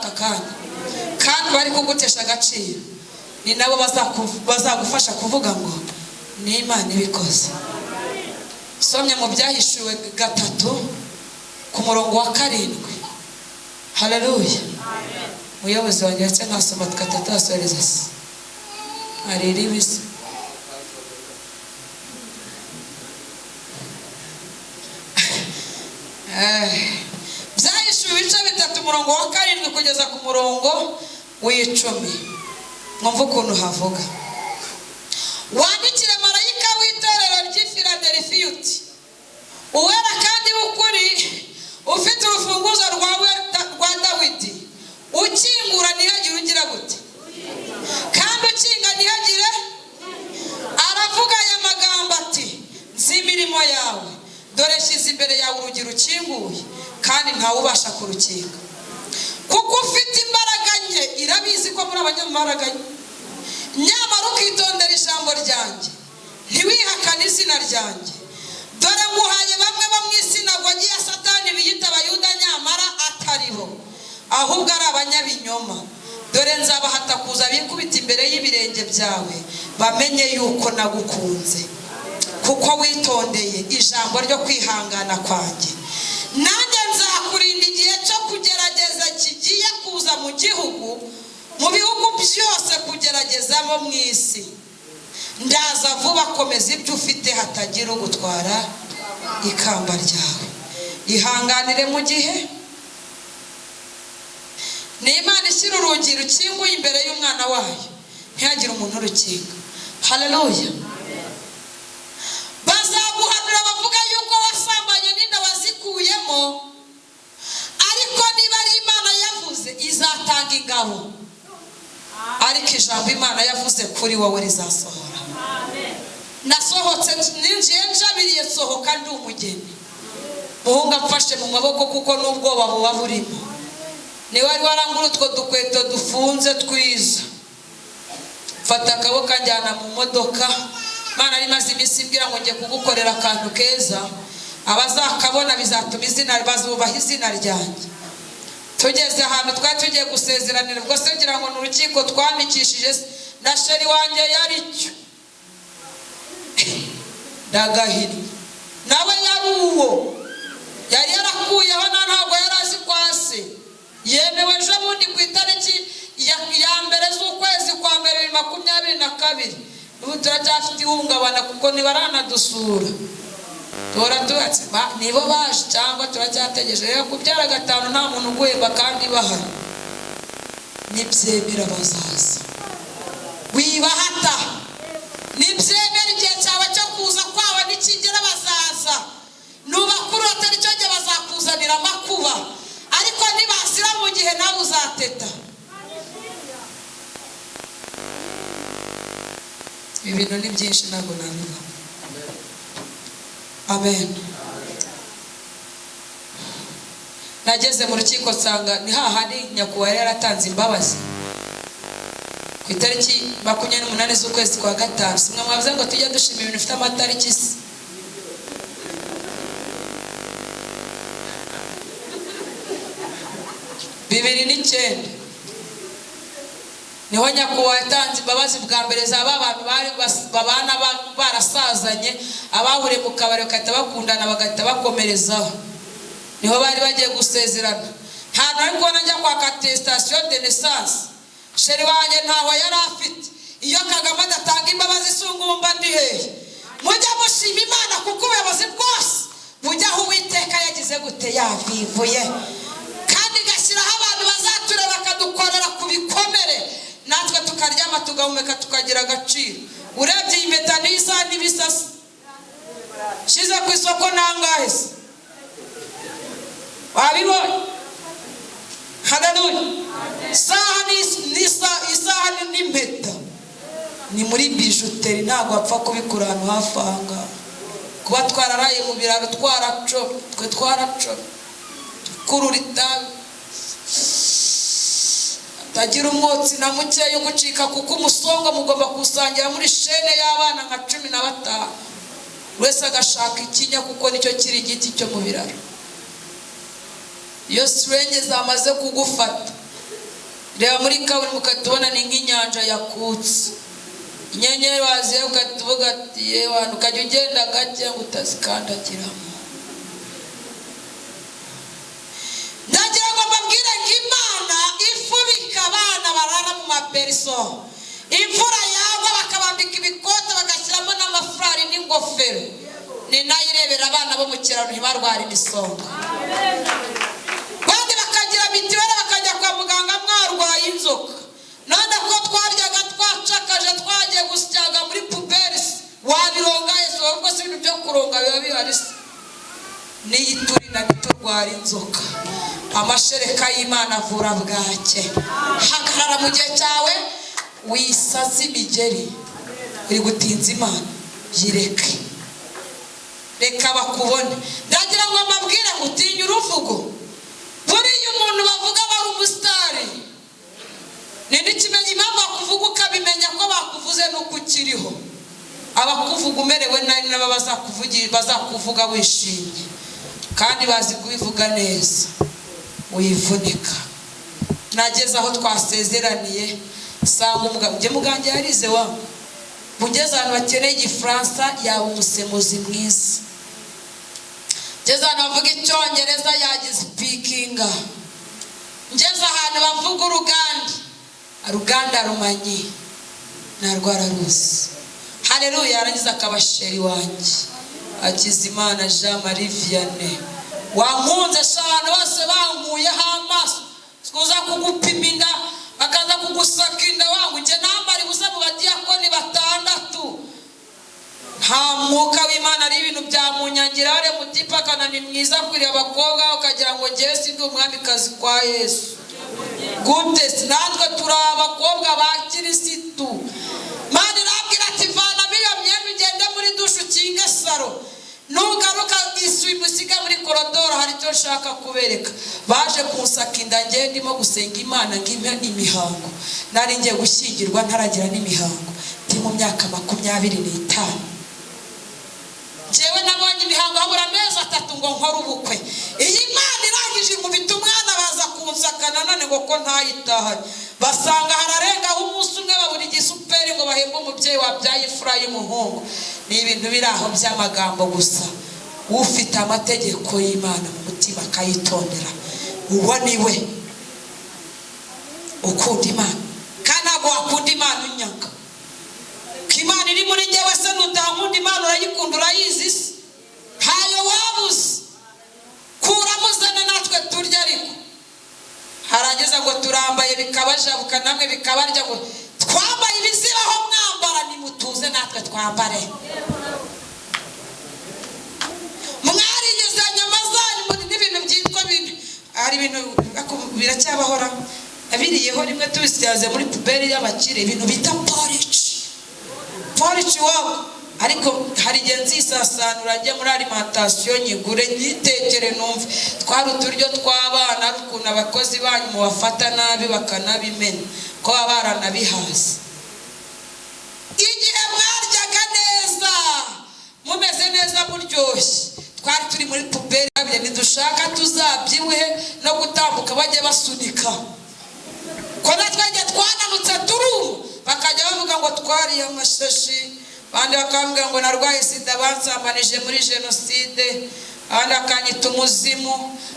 Speaker 1: aka kanya kandi bari kugutesha agaciro, ni nabo bazagufasha kuvuga ngo ni Imana ibikoze. Somye mu Byahishuwe 3 ku murongo wa 7. Haleluya. Muyobozi wanjye ndetse nkasoma 3 asoreza se arira ibisa. Byahishuwe ibice 3 umurongo wa 7 kugeza ku murongo w'10. Mwumve ukuntu havuga. Wandikire marayika w'itorero ry'i Filadelfiya uti: uwera kandi w'ukuri, ufite urufunguzo rwa Dawidi, ukingura ntihagire ugira gute, kandi ukinga ntihagire. Aravuga aya magambo ati: nzi imirimo yawe, dore nshyize imbere yawe urugi rukinguye, kandi ntawubasha kurukinga, kuko ufite imbaraga nke. Irabizi ko muri abanyambaraga nke, nyamara ukitondera ijambo ryanjye, ntiwihakane izina ryanjye. Dore nguhaye bamwe bo mu isinagogi ya Satani biyita Abayuda, nyamara ataribo, ahubwo ari abanyabinyoma. Dore nzabahata kuza bikubita imbere y'ibirenge byawe, bamenye yuko nagukunze, kuko witondeye ijambo ryo kwihangana kwanjye. Nanjye nzakurinda igihe cyo kugerageza kigiye kuza mu gihugu, mu bihugu byose kugeragezamo mu isi. Ndaza vuba, komeza ibyo ufite, hatagira ugutwara ikamba ryawe. Ihanganire mu gihe. Ni Imana ishyira urugi rukinguye imbere y'umwana wayo, ntihagire umuntu urukinga. Haleluya. Bazaguhanura bavuga yuko wasambanye n'inda wazikuyemo, ariko niba ari Imana yavuze izatanga ingabo, ariko ijambo Imana yavuze kuri wowe rizasohora. Nasohotse ninjiye njabiriye, sohoka ndi umugeni. Muhungu amfashe mu maboko kuko n'ubwoba buba burimo. Niba wari warangura utwo dukweto dufunze twiza, mfata akaboko anjyana mu modoka. Imana yari imaze iminsi imbwira ngo ngiye kugukorera akantu keza, abazakabona bizatuma izina, bazubaha izina ryanjye. Tugeze ahantu twari tugiye gusezeranira, ubwo se ngira ngo ni urukiko twandikishije na sheri wanjye yari cyo ndagahiri, nawe yari uwo yari yarakuyeho, na ntabwo yari azi kwa se. Yemewe ejo bundi ku itariki ya 1 z'ukwezi kwa mbere 2022. Ubu turacyafite ihungabana kuko ntibaranadusura, duhora tubatse nibo baje cyangwa turacyategereje. Rero kubyara 5 nta muntu uguhemba kandi bahari. Nibyemera bazaza, wibahata. Nibyemera igihe cyawe cyo kuza kwabo nikigera bazaza. Nubakuru atari cyo gihe bazakuzanira amakuba, ariko nibazira mu gihe nawe uzateta. Ibintu ni byinshi ntabwo nabivuga. Amen. Nageze mu rukiko nsanga ni hahandi nyakubahwa yari yaratanze imbabazi ku itariki 28 z'ukwezi kwa 5. Simwe mwavuze ngo tujye dushima ibintu bifite amatariki se? 2009 niho nyakubahwa yatanze imbabazi bwa mbere za ba bantu bari babana barasazanye, abahuriye mu kabari bagahita bakundana bagahita bakomerezaho. Niho bari bagiye gusezerana. Nta nari kubona njya kwaka attestation de naissance, sheri wanjye ntaho yari afite. Iyo Kagame adatanga imbabazi isungumba ndi hehe? Mujya mushima Imana kuko ubuyobozi bwose bujya aho Uwiteka yagize gute, yavivuye, kandi igashyiraho abantu bazature bakadukorera ku bikomere, natwe tukaryama tugahumeka tukagira agaciro. Urebye iyi mpeta n'isaha n'ibisasi nshyize ku isoko nangahe se? Wabibonye? Haleluya. Isaha n'impeta ni muri bijuteri, ntabwo wapfa kubikura ahantu hafi aha ngaha. Kuba twararaye mu biraro twaracomye, twe twaracomye kurura itabi tagira umwotsi na mukeya ugucika, kuko umusonga mugomba kuwusangira muri shene y'abana nka 15, wese agashaka ikinya kuko nicyo kiri igiti cyo mu biraro. Iyo sirenge zamaze kugufata Reba muri kaburimbo ukatubona ni nk'inyanja yakutse. Inyenyeri waziye ukatuvuga ati yewe, ukajya ugenda gake ngo utazikandagiramo. Ndagira ngo mbabwire ngo Imana ifubika abana barara mu maperiso, imvura yagwa bakabambika ibikote bagashyiramo n'amafurari n'ingofero, ni nayo irebera abana bo mu kiraro ntibarware imisonga. Abandi bakagira mitiweli bakajya kwa muganga mwarwaye inzoka. None ko twaryaga twacakaje twagiye gusyaga muri puberi, wabironga Yesu? Ahubwo si ibintu byo kuronga biba bihari se? Niyiturinda ntiturwara inzoka. Amashereka y'Imana avura bwake. Hagarara mu gihe cyawe, wisaze imigeri uri gutinza Imana, yireke, reka bakubone. Ndagira ngo mbabwire ngo utinye uruvugo. Buriya umuntu bavuga aba ari umusitari, ni n'ikimenya impamvu bakuvuga, ukabimenya ko bakuvuze nuko ukiriho. Abakuvuga umerewe nabi nabo bazakuvuga wishimye, kandi bazi kubivuga neza, wivunika. Nageze aho twasezeraniye sanga umugabo njye mugange yarize wa ugeze ahantu bakeneye Igifaransa yaba umusemuzi mwiza, ngeze ahantu bavuga Icyongereza yagisipikinga, ngeze ahantu bavuga Uruganda, Ruganda rumanyi narwararuzi. Haleluya! Yarangiza akaba chéri wanjye, Hakizimana Jean Marie Vianney, wankunze sha. Abantu bose bankuyeho amaso, kuza kugupima inda, bakaza kugusaka inda, wangu njye nambara ubusa mu badiyakoni 6. Nta mwuka w'Imana, ari ibintu byamunyangira. Hare mutipe akana ni mwiza akwiriye abakobwa, ukagira ngo ngewe si ndi umwamikazi kwa Yesu gute? Natwe turi abakobwa ba Kirisitu. Mana irabwira ati: "Vanamo iyo myenda, ugende muri douche, ukinge salon, nugaruka isume usige muri korodoro, hari icyo nshaka kubereka." Baje kunsaka inda ngewe ndimo gusenga Imana ngo impe imihango. Nari ngiye gushyingirwa ntaragira n'imihango, ndi mu myaka 25. Njyewe nabonye imihango habura amezi 3 ngo nkore ubukwe. Iyi Mana irangije inkubita umwana, baza kunsaka nanone ngo ko ntayitahanye, basanga hararengaho umunsi umwe, babura igisuperi ngo bahembe umubyeyi wabyaye imfura y'umuhungu. Ni ibintu biri aho by'amagambo gusa. Ufite amategeko y'Imana mu mutima akayitondera, uwo ni we ukunda Imana. Kandi ntabwo wakunda Imana unyanga ko Imana iri muri njyewe. Se nutankunda, Imana urayikunda? Urayizi se? Ntayo wabuze, kuramo uzane natwe turya. Ariko harangiza ngo turambaye bikabajabuka, namwe bikabarya, ngo twambaye ibizibaho mwambara. Nimutuze natwe twambare. Mwarigeze nyama zanyu muri n'ibintu byitwa bintu, hari ibintu biracyabahora, abiriyeho rimwe tubisyaze muri puberi y'abakire, ibintu bita porridge, porridge iwabo. Ariko hari igihe nzisasanura njye muri alimentation nyigure nyitekere numve. Twari uturyo tw'abana, ari ukuntu abakozi banyu mubafata nabi bakanabimena, ko baba baranabihaze. Igihe mwaryaga neza, mumeze neza, muryoshye, twari turi muri puberi. Ntidushaka tuzabyibuhe no gutambuka bajye basunika, ko natwe igihe twananutse turuma, bakajya bavuga ngo twariye amashashi, abandi bakambwira ngo narwaye sida bansambanije muri jenoside, abandi bakanyita umuzimu,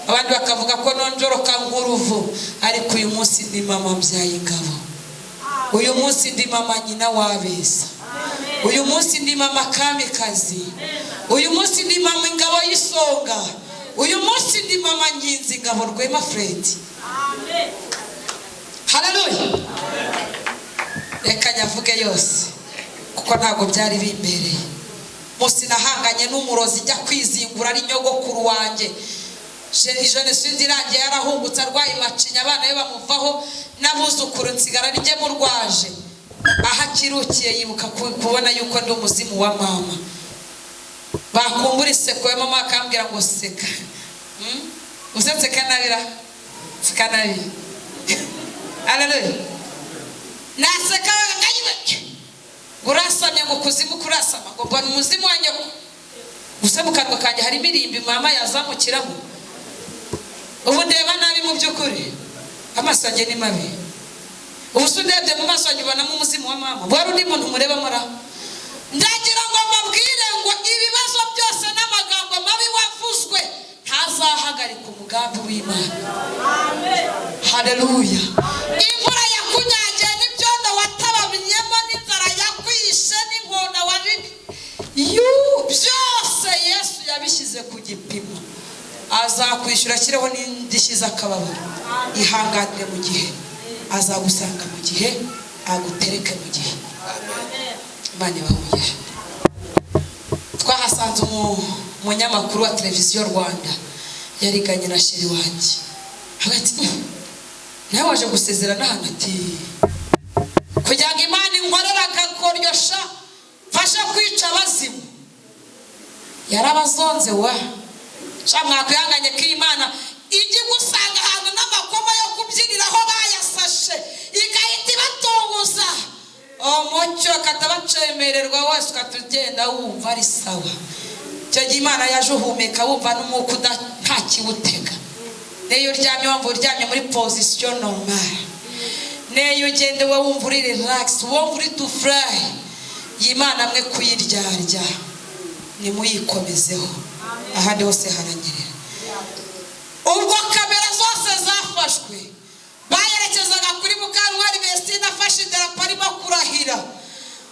Speaker 1: abandi bakavuga ko nonjoroka nk'uruvu. Ariko uyu munsi ndi mama mbyaye ingabo, uyu munsi ndi mama nyina w'abeza, uyu munsi ndi mama kamikazi, uyu munsi ndi mama ingabo y'isonga, uyu munsi ndi mama nkinzi ingabo Rwema Fred. Haleluya! Reka nyavuge yose kuko ntabwo byari bimbereye. Munsi nahanganye n'umurozi njya kwizingura, ari nyogokuru wanjye. Jenoside irangiye yarahungutse arwaye macinya, abana be bamuvaho n'abuzukuru, nsigara njye murwaje. Aho akirukiye yibuka kubona yuko ndi umuzimu wa mama, bakumbura iseko ya mama akambwira ngo seka. Uze nseka nabira, seka nabi. Haleluya! Naseka ngayiwe ngo urasamye, ngo kuzimu kurasama, ngo mbona umuzimu wa nyoko. Gusa mu kanwa kanjye harimo irimbi mama yazamukiramo. Ubu ndeba nabi mu by'ukuri, amaso yanjye ni mabi. Ubu se undebye mu maso wanjye ubonamo umuzimu wa mama? Wari undi muntu murebamo ra? Ndagira ngo mbabwire ngo ibibazo byose n'amagambo mabi wavuzwe ntazahagarika umugambi w'Imana. Haleluya. Imvura yakunyagiye n'ibyondo watabamyemo n'inzara yakwishe n'inkona wari byose Yesu yabishyize ku gipimo. Azakwishyura ashyireho n'indishyi z'akababaro. Ihanganire mu gihe, azagusanga mu gihe, agutereke mu gihe. Imana ibahe. Twahasanze umunyamakuru wa televiziyo Rwanda, yariganye na chéri wanjye. Hagati nawe waje gusezerana hano, ati kugira ngo Imana inkorere akakoryosha mfashe kwica abazimu. Yarabazonze wa sha. Mwakwihanganye ko Imana ijya igusanga ahantu n'amakoma yo kubyiniraho bayasashe, igahita ibatunguza umucyo, akatabacemererwa wese, ukatugenda wumva ari sawa. Icyo gihe Imana yaje uhumeka wumva n'umwuka nta kiwutega. N'iyo uryamye wumva uryamye muri position normale, n'iyo ugenda uba wumva uri relax, wumva uri to fly. Iyi Imana mwe kuyiryarya, nimuyikomezeho, ahandi hose haranyerera. Ubwo kamera zose zafashwe, bayerekezaga kuri Mukantwari Vestine afashe idarapo arimo kurahira,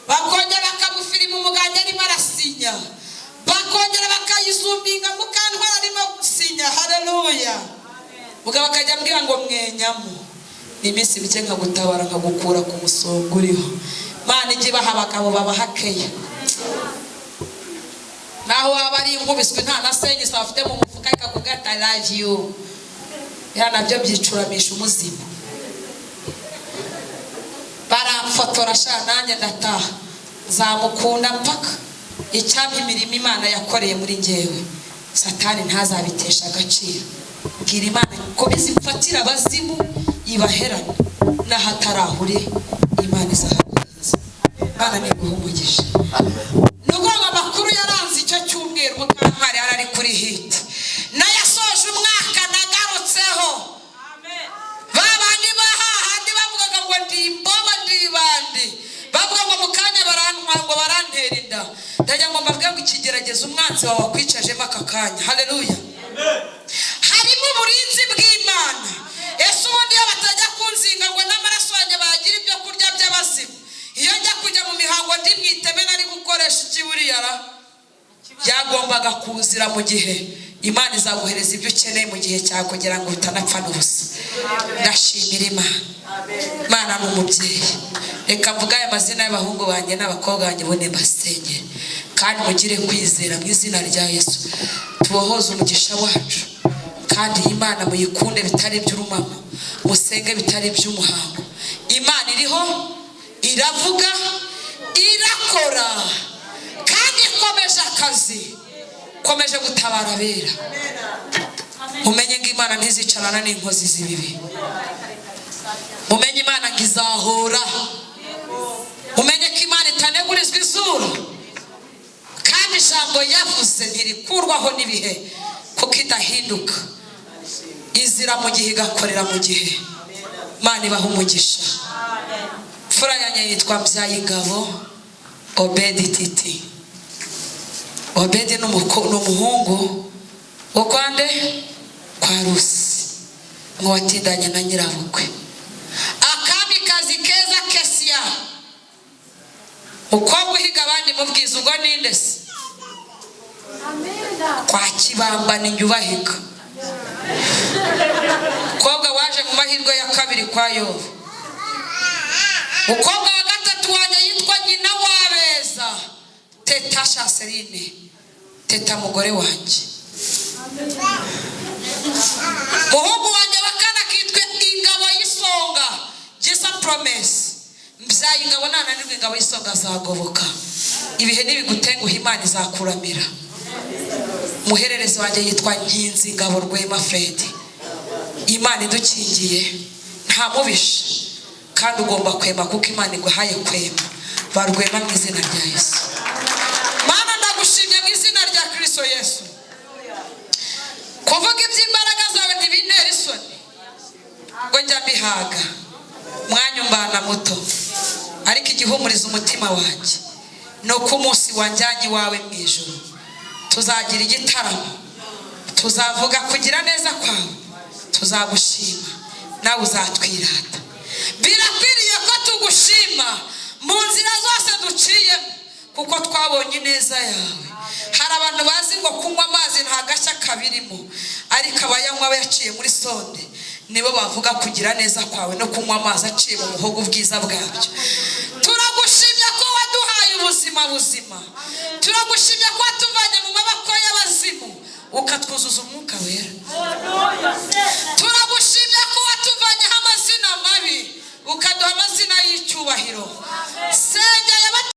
Speaker 1: bakongera bakamufirima umuganga arimo arasinya, bakongera bakayizuminga Mukantwari arimo gusinya. Haleluya. Mugabo akajya ambwira ngo mwenyamo ni iminsi mike nkagutabara, nkagukura ku musonga uriho. Imana ijya ibaha abagabo babaha keya, naho waba ari inkubiswe nta na senyisi bafite mu mufuka, ikakubwira ati "I love you". Ya nabyo byicuramisha umuzimu. Baramfotora sha, nanjye ndataha, nzamukunda mpaka. Icyampa imirimo Imana yakoreye muri njyewe, Satani ntazabitesha agaciro. Bwira Imana komeza imfatire abazimu ibaherane n'ahatarahure, Imana izahaguhereza. Imana niguha umugisha. Ni ukuvuga ngo amakuru yaranze icyo cyumweru, Mukantwari yari ari kuri hit. Nayasoje umwaka nagarutseho, ba bandi bahahandi bavugaga ngo ndi imboba, ndi ibandi, bavuga ngo mu kanya barantwara, ngo barantera inda. Ndagira ngo mbabwire ngo ikigeragezo umwanzi wawe wakwicajemo aka kanya, haleluya, harimo uburinzi bw'Imana. Ese ubundi iyo batajya kunzinga ngo n'amaraso yanjye bayagira ibyo kurya by'abazimu, iyo njya kujya mu mihango ndi mu iteme, nari gukoresha iki? Buriya ra byagombaga kuzira mu gihe. Imana izaguhereza ibyo ukeneye mu gihe cyawe kugira ngo utanapfa n'ubusa. Ndashimira Imana. Imana ni umubyeyi. Reka mvuge aya mazina y'abahungu banjye n'abakobwa banjye, ubundi mbasengere, kandi mugire kwizera mu izina rya Yesu. Tubohoze umugisha wacu, kandi iyi Imana muyikunde bitari iby'urumamo, musenge bitari iby'umuhango. Imana iriho, iravuga, irakora, kandi ikomeje akazi, ikomeje gutabara abera. Mumenye ngo Imana ntizicarana n'inkozi z'ibibi. Mumenye Imana ngo izahora. Mumenye ko Imana itanegurizwa izuru, kandi ijambo yavuze ntirikurwaho n'ibihe, kuko idahinduka, izira mu gihe, igakorera mu gihe. Imana ibaha umugisha. Mfura yanjye yitwa Mbyayingabo Obedi Titi. Obedi ni umuhungu wo kwande kwa Rusi, watindanye na nyirabukwe. Akamikazi keza Kesiya, mukobwa uhiga abandi mu bwiza. Ubwo ninde se? Kwa Kibamba ni njye ubahiga. Mukobwa waje mu mahirwe ya kabiri kwa Yobu. Mukobwa wa gatatu wanjye yitwa Nyina wabeza Teta Shanseline, Teta mugore wanjye. Muhungu wanjye wa kane akitwa Ingabo y'Isonga Gisa Promesi. Mbyaye ingabo, nananirwa ingabo y'isonga azagoboka. Ibihe nibigutenguha, Imana izakuramira. Umuhererezi wanjye yitwa Nkinzi Ngabo Rwema Fred. Imana idukingiye, nta mubisha, kandi ugomba kwema kuko Imana iguhaye kwema. Barwema mu izina rya Yesu. Mana, ndagushimye mu izina rya Kristo Yesu. Kuvuga iby'imbaraga zawe ntibintera isoni, ngo njya mbihaga. Umwanya umbana muto, ariko igihumuriza umutima wanjye ni uko umunsi wanjyanye iwawe mu ijoro tuzagira igitaramo, tuzavuga kugira neza kwawe, tuzagushima, nawe uzatwirata. Birakwiriye ko tugushima mu nzira zose duciyemo, kuko twabonye ineza yawe. Hari abantu bazi ngo kunywa amazi nta gashya kabirimo, ariko abayanywa bayaciye muri sonde nibo bavuga kugira neza kwawe no kunywa amazi aciye mu muhogo, ubwiza bwabyo. Turagushimye ko waduhaye ubuzima buzima, turagushimye ko watuvanye mu maboko y'abazimu, ukatwuzuza Umwuka Wera.